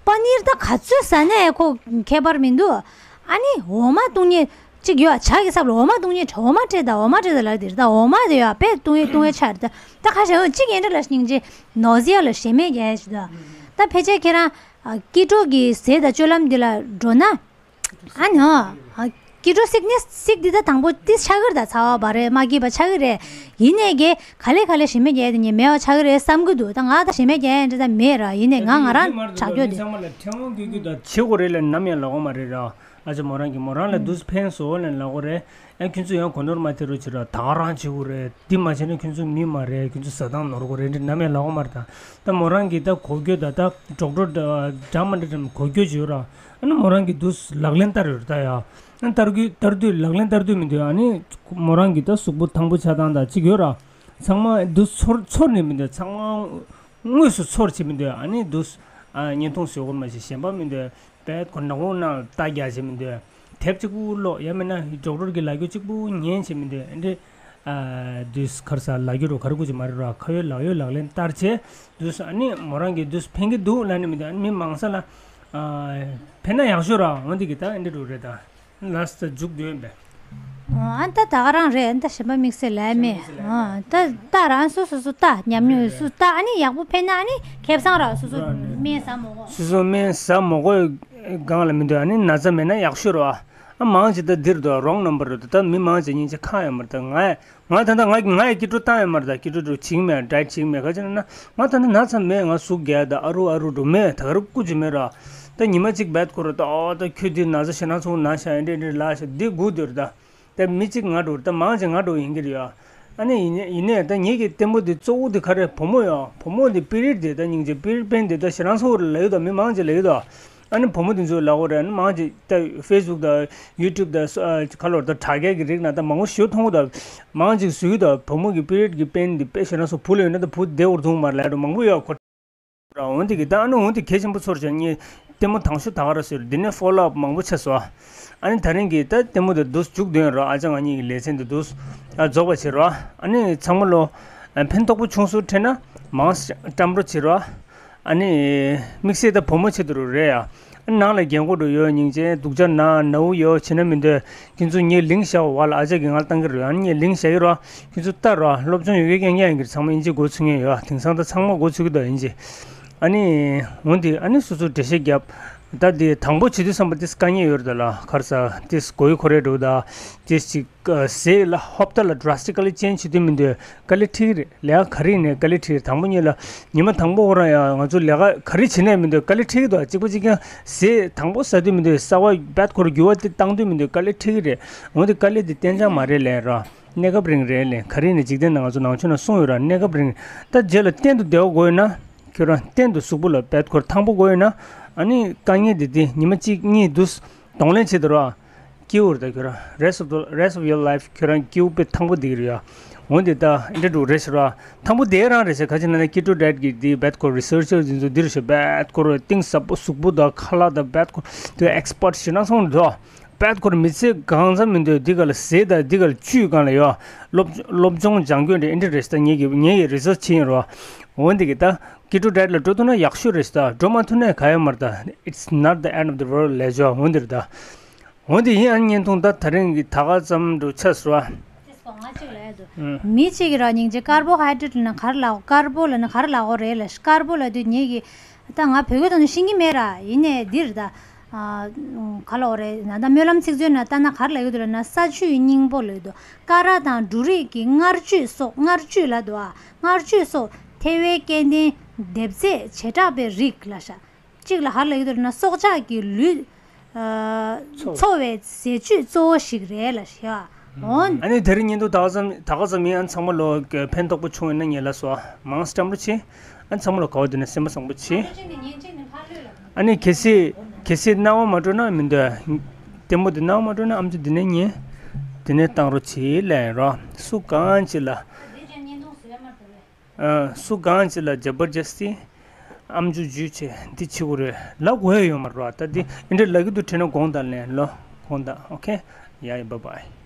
པ་ནིར་ད་ག་ཚོད་ཟ་ནས་ཁོ་ཁྱད་པར་མི་འདུག་ཨ་ནི་འོ་མ་བཏུང་ཉེ་གཅིག་ཡོད་ཇ་གི་སབ་ལ་འོ་མ་བཏུང་ཉེ་འོ་མ་སྤྲད་ད་འོ་མ་སྤྲད་ད་ལབ་དེ་རེད། ད་འོ་མ་དེ་ཡོད་དཔེ་བཏུང་ཡེ་བཏུང་ཡེ་ཆ་རེད། ད་ད་ཁ་ཤས་འོ་གཅིག་ཡན་འདྲ་ལ་སྙིང་རྗེ་ནོ་ཟི་ཡ་ལ་ཞེ་མེད་རྒྱག་ཡ་ཞིག་ད། ད་ཕལ་ཆེར་ཁྱེད་རང་ཨ་སྐྱིད་འགྲོ་གི་ཟས་དང་སྤྱོད་ལམ་འདི་ལ་འགྲོ་ན། ཨ་ནི་ཨ། སྐྱིད་འགྲོ་སིག་ནེ་སི་སིག་འདི་ད་དང་པོ་ཏིས་ཆགས་ཀྱི་རེད། ད་ཚ་བ་བ་རེད་མ་སྐྱིད་པ་ཆགས་ཀྱི་རེད། ཡིན་ནས་གི་ག་ལེ་ག་ལེ་ཞེ་མེད་རྒྱག་དེ་ངས་མེད་པ་ཆགས་ཀྱི་རེད་བསམ་གྱི་འདུག་ད་ང་ད་ཞེ་མེད་རྒྱག་ཡ་འདྲ་ད་མེད་ར། ཡིན་ནས་ང་ང་རང་ཆགས་རྒྱུ་དེ། ཚང་མ་ལ་ཕྲན་བུ་འགྱུར་རྒྱུ་ད་བྱེད་དགོས་རེད་ལ་ནམ་ཡང་ལབ་དགོས་མ་རེད་ར། ཨ་ཅག་མོ་རང་གིས་མོ་རང་ལ་འདུག་ཕན་སོང་ལབ་ལབ་དགོས་རེད། ཨ་ཁྱོད་ཚོ་ཡང་གོ་ནོར་མ་ཐེབས་རོགས་བྱེད་ར། ད་ག་རང་བྱེད་དགོས་རེད། འདི་མ་བྱས་ན་ཁྱོད་ཚོ་མི་མ་རེད། ཁྱོད་ཚོ་ཟ་སྟངས་ནོར་དགོས་རེད་འདྲ་ནམ་ཡང་ལབ་དགོས་མ་རེད་ད། ད་མོ་རང་གིས་ད་གོ་རྒྱུ་ད་ད་ཌོག་ཊར་འདྲ་མ་འདྲ་འདྲ་གོ་རྒྱུ་བྱེད་ར། ཨ་ནི་མོ་རང་གིས་འདུག་ལག་ལེན་བསྟར་ཡོད་རེད་ད་ཡ། ཨ་བསྟར་རྒྱུ་བསྟར་དུས་ལག་ལེན་བསྟར་དུས་མི་འདུག་ཨ་ནི་མོ་རང་གིས་ད་གཟུགས་པོ་ཐང་པོ་ཆགས་སྟངས་ད་ཅིག་ཡོད་ར། ཚང་མ་འདུག་ཚོར་ཚོར་ནས་མི་འདུག་ཚང་མ་དངོས་སུ་ཚོར་བྱེད་མི་འདུག་ཨ་ནི་འདུག་ཨ་བརྙན་ཐུང་བཟོ་དགོས་མ་ཞིག་གཞན་པ་མི་འདུག་དཔེ་ཁོ་ནག་པོ་ནང་ལྟ་རྒྱག་བྱེད་མི་འདུག་དེབ་གཅིག་པུ་ཀློག་ཡང་མིན་ན་ཌོག་ཊར་གྱི་ལབ་རྒྱུ་གཅིག་པུ་ཉན་བྱེད་མི་འདུག་ཨ་འདི་ཁར་ས་ལབ་རྒྱུ་རུ་ག་རེ་དགོས་ཀྱི་མ་རེད་ར། ཁ་ཡོད་ལག་ཡོད་ལག་ལེན་བསྟར་བྱས་འདུག་ཨ་ནི་མོ་རང་གིས་འདུག་ཕན་གྱི་འདུག་ལབ་ནི་མི་འདུག་ཨ་ནི་མི་མང་ས་ལ་ཨ་ཕན་ན་ཡག་ཤོས་ར་འོ་འདི་གི་ད་ཨེ་འདྲ་རུ་རེད་ད། ལ་སི་ཊི་མཇུག་བསྡུས་ཡིན་པས། ཨ་ད་ད་ག་རང་རེད། ཨ་ད་གཞན་པ་དམིགས་བསལ་ལབ་མེད། ཨ་ད་ད་རང་སོ་སོ་སོ་ད་ཉམས་མྱོང་སུ་ད་ཨ་ནི་ཡག་པོ་ཕན་ན་ཨ་ནི་ཁེ་བཟང་ར་སོ་སོ་སྨན་ཟ་མོ་གོ། སོ་སོ་སྨན་ཟ་མོ་གོ་སྒང་ལ་མི་འདུག་ཨ་ནི་ན་ཚ་མེད་ན་ཡག་ཤོས་རེད་བ། ཨ་མང་ཆེ་ད་འདིར་འདུག་རོང་རྣམ་པར་འདུག་ད་མི་མང་ཆེ་སྙིང་རྗེ་ཁག་ཡོད་མ་རེད། ད་ང་ང་ད་ད་ང་ང་ཡི་སྐྱིད་འགྲོ་བཏང་ཡོད་མ་རེད། ད་སྐྱིད་འགྲོ་འགྲོ་བྱིང་མེད་ཌའེ་ཊི་བྱིང་མེད་ག་ཅི་ན་ན་ང་ད་ད་ན་ཚ་མེད། ང་ཟུག་རྒྱག་ད་ཨ་རུ་ཨ་རུ་འགྲོ་མེད་ད་ག་རུ་ཀུ་ཅི་མེད་ར། ད་ཉི་མ་གཅིག་བད་ཁོ་ར་ད་ཨོ་ད་ཁྱོད་འདི་ན་ཚ་ཞེ་ན་ཚོང་ན་ཤ་ཡིན་འདྲེ་འདྲེ་ལ་ཤ་འདི་སྒུག་སྡོད་ར་ད། ད་མི་གཅིག་ང་འགྲོ་ར་ད་མང་ཆེ་ང་འགྲོ་ཡིན་གྱི་རེད་ཡ། ཨ་ནི་ཡིན་ནའི་ཡིན་ནའི་ད་ངེད་ཀྱི་ལྟད་མོ་འདི་གཙོ་བོ་འདི་ག་རེ་བུ་མོ་ཡ་བུ་མོ་འདི་སྤི་རིཊ་འདི་ད་སྙིང་རྗེ་སྤི་རིཊ་པན་འདི་ད་ཞེ་ན་ཚོང་ར་ལ་ཡོད་ད་མི་མང་ཆེ་ལ་ཡོད་ད། ཨ་ནི་བུ་མོ་དེ་ཚོའི་ལག་འོག་རེད། ཨ་ནི་མང་ཆེ་ད་ཕེ་སི་བུག་དང་ཡུ་ཊུབ་དང་སོ་ཨ་ག་ལོར་ད་དྲ་རྒྱ་གི་རིགས་ན་ད་མང་པོ་ཞུ་མཐོང་གོ་ད། མང་ཆེ་བཟོས་ཀྱི་ད་བུ་མོ་གི་པི་རི་ཡོཌ་གི་པེན་དེ་དཔེ་བཤད་ན་སོ་བུ་ལ་ཡོད་ན་ད་བུ་བདེ་བོར་འདུག་མ་རེད་ལབ་འགྲོ་མང་པོ་ཡོད་ཁོ། འོན་ཏེ་གི་ད་ཨ་ནི་འོན་ཏེ་གལ་ཆེན་པོ་ཚོར་བྱས་ངས་ལྟད་མོ་དང་ཤོས་ད་ག་ར་བཟོས་རེད། འདི་ནས་ཕོ་ལོ་ཨབ་མང་པོ་ཆགས་སོ། ཨ་ནི་ད་རིང་གི་ད་ལྟད་མོ་དེ་འདུག་མཇུག་བསྡུས་རོགས། ཨ་ཅག་ང་གཉིས་ཀྱི་ལེ་ཚན་དེ་འདུག་ཨ་རྫོགས་པ་བྱེད་རོགས། ཨ་ནི་ཚང་མ་ལོ་ཨ་ཕན་ཐོགས་པོ་བྱུང་སོང་དྲན་ན་མང་བཀྲམ་རོགས་བྱེད་རོགས། ཨ་ནི། དམིགས་བསལ་ད་བུ་མོ་ཆེད་དུ་རུ་རེད་ཡ། ཨ་ནང་ལ་རྒན་གོག་འགྲོ་ཡོད་སྙིང་རྗེ་སྡུག་ཅག་ན་ནའུ་ཡོད་བྱེད་ན་མི་འདོད། ཁྱེད་ཚོ་ངའི་ལིང་ཤ་བ་ལ་ཨ་ཅག་གིས་ང་ལ་བཏང་གི་རེད། ཨ་ནི་ངའི་ལིང་ཤ་གི་རོ། ཁྱེད་ཚོ་ལྟ་རོ། སློབ་སྦྱོང་ཡོད་གི་རྐྱང་རྐྱང་ཡིན་གྱི་ཚང་མ་ཨིན་ཇི་འགོ་ཚུགས་མཁན་ཡོད། དེང་སང་ད་ཚང་མ་འགོ་ཚུགས་ཀྱི་འདུག་ཨིན་ཇི། ཨ་ནི། འོན་ཏེ་ཨ་ནི་སོ་སོ་འགྲེལ་བཤད་རྒྱབ། ད་དེ་དང་པོ་བྱེད་དུས་བསམ་པ་ཏིས་དཀའ་ངལ་ཡོད་རེད་ད་ལ་ཁར་ས་ཏིས་གོ་ཡི་ཁོ་རེ་འགྲོ་ད། ཏིས་ཅིག་ཟས་ལ་ཧོབ་ཏ་ལ་ཌ་ར་སི་ཊི་ཀ་ལི་ཅེན་ཇི་བྱེད་དུས་མི་འདོད་དཀའ་ལས་འཕྲད་ཀྱི་རེད། ལས་ཀ་ག་རེ་ཡིན་ནའི་དཀའ་ལས་འཕྲད་ཀྱི་རེད། དང་པོ་ཉིད་ལ་ཉི་མ་དང་པོ་ཁོ་རང་ཡང་ང་ཚོ་ལས་ཀ་ག་རེ་བྱེད་ནའི་མི་འདོད་དཀའ་ལས་འཕྲད་ཀྱི་འདུག་གཅིག་པ་གཅིག་རྐྱང་ཟས་དང་པོ་ཟ་དུས་མི་འདོད་གསར་པ་བད་ཁོ་ར་འགྱུར་བ་དེ་བཏང་དུས་མི་འདོད་དཀའ་ལས་འཕྲད་ཀྱི་རེད། འོན་ཏེ་དཀའ་ལས་དེ་གཏན་འཇགས་མ་རེད་ལས་ར། གནས་སྐབས་རིང་རེད་ལས་ག་རེ་ཡིན་ནའི་འཇིག་རྟེན་ནང་ང་ཚོ་ནང་ཆོས་ནང་གསུངས་ཡོད་ར། གནས་སྐབས་རིང་ད་རྗེས་ལ་གཏན་དུ་བདེ་བ་དགོས་ཡོད་ན་ཁྱོད་རང་གཏན་དུ་གཟུགས་པོ་ལ་བད་ཁོ་ར་ཐང་པོ་དགོས་ཡོད་ན་ཨ་ནི་དཀའ་ངལ་འདི་དེ་ཉི་མ་གཅིག་གཉིས་འདུག་གདོང་ལེན་བྱེད་དུ་ར། སྐྱིད་པོ་རེད་ད་ཁྱོད་རང་rest of the rest of your life ཁྱོད་རང་སྐྱིད་པོ་དཔེ་ཐང་པོ་བསྡད་ཀྱི་རེད་ཡ། འོན་ཏེ་ད་འདྲ་འདུག་རེད་ཟེར་བ། ཐང་པོ་དེ་རང་རེད་ཟེར་ག་ཅི་ན་ན་ཀི་ཊོ་ཌའེ་ཊི་གི་དེ་བད་ཁོ་རི་སར་ཆར་དེ་ཚོ་འདིར་ཞོ་བད་ཁོ་ར་གཏིང་ཟབ་པོ་གཟུགས་པོ་དང་ཁ་ལག་དང་བད་ཁོ་དེ་ཨེག་སི་པར་ཊི་ཞེ་ན་སོང་འདུག་བད་ཁོ་ར་མི་ཚེ་གང་ཙམ་མི་འདོད་འདི་ག་ལ་ཟས་དང་འདི་ག་ལ་བཅུད་གང་ལ་ཡོད། སློབ་སློབ་སྦྱོང་སྦྱང་རྒྱུ་འདྲ་འདི་རེད་ཟེར་ད་ངེད་ཀྱི་ངེད་ཀྱི་རི་སར་ཆི་བྱེད་ཡིན་རོ། འོན་ཏེ་གི་ད་ཀི་ཊོ་ཌའེ་ཊི་ལ་འགྲོ་ཐུབ་ན་ཡག་ཤོས་རེད་ཟེར་ད་འགྲོ་མ་ཐུབ་ན་ག་ཡོད་མ་རེད་ད། It's not the end of the world ལས་ཆོག་འོན་ཏེ་རེད་ད། འོན་ཏེ་ཡིན་ཨ་ནི་བརྙན་ཐུང་ད་ད་རིང་གི་ད་ག་ཙམ་འགྲོ་ཆ་སོ། ཏེ་སོ་ང་གཅིག་ལ་ཡ་དུ། ཨུ། མི་གཅིག་གིས་ར་སྙིང་རྗེ་ཀར་བོ་ཧའི་ཌེ་རེ་ཊི་ལབ་ན་ག་རེ་ལབ་ཀར་བོ་ལབ་ན་ག་རེ་ལབ་དགོས་རེད་ལབ་ཀར་བོ་ལབ་དུས་ངེད་ཀྱིས་ད་ང་བོད་སྐད་ཐོག་ནས་ཤེས་ཀྱི་མེད་ར་ཡིན་ནའི་འདིར་ད། ཨ། ག་ལབ་དགོས་རེད་ན་ད་སྨོན་ལམ་ཚིག་མཛོད་ན་ལྟ་ན་ག་རེ་ལབ་ཀྱི་འདུག་ལབ་ན་ས་བཅུད་སྙིང་པོ་ལབ་ཀྱི་འདུག་ཀ་ར་དང་འབྲུ་རིགས་ཀྱི་མངར་བཅུད་སོགས་མངར་བཅུད་ལབ་འདུག་ཨ། མངར་བཅུད་སོགས་ཐེ་བའི་སྐྱེ་ལྡན་འདེབས་རྫས་བྱེ་བྲག་པའི་རིགས་ལབ་ཤག་གཅིག་ལ་ཧར་ལ་ཡོད་དོ་ན་སྲོག་ཆགས་ཀྱི་ལུས། ཨ། འཚོ་འཚོ་བའི་ཟས་བཅུད་གཙོ་བོ་ཞིག་རེད་ལ་ཞེས་པ། འོན། ཨ་ནི་དེ་རིང་བརྙན་ཐུང་ད་ག་ཙམ་ད་ག་ཙམ་ཡིན། ཨ་ཚང་མ་ལོ་ཕན་ཐོགས་པོ་བྱུང་ཡོད་ན་ངེས་ལ་སོ་མང་སྐྱབས་རོ་ཆེ། ཨ་ཚང་མ་ལོ་ག་བ་དེ་ན་སེམས་པ་བཟང་པོ་ཆེ། ཨ་ནི་གལ་སྲིད་གལ་སྲིད་སྣང་བ་མ་སྤྲོ་ན་མི་འདོད། ལྟད་མོ་དེ་སྣང་བ་མ་སྤྲོ་ན་ཨམ་ཅོག་འདི་ནས་ཉན། དེ་ནས་བཏང་རོགས་བྱེད་ལན་རོགས་སུ་གང་ཅི་ལ། ཨ། སུ་གང་ཅི་ལ་ཇ་བར་ཇ་སི་ཨམ་ཅོག་འཇུས་བྱས་འདི་བྱེད་དགོས་རེད་ལབ་དགོས་ཡ་ཡོད་མ་རེད་བ། ད་འདི་ཨེ་འདྲ་ལབ་ཀྱི་འདུག་དྲན་ན་དགོངས་དག་ལན་ལོ་དགོངས་དག་ཨོ་ཁེ། ཡ་ཡ་བཱའི་བཱའི།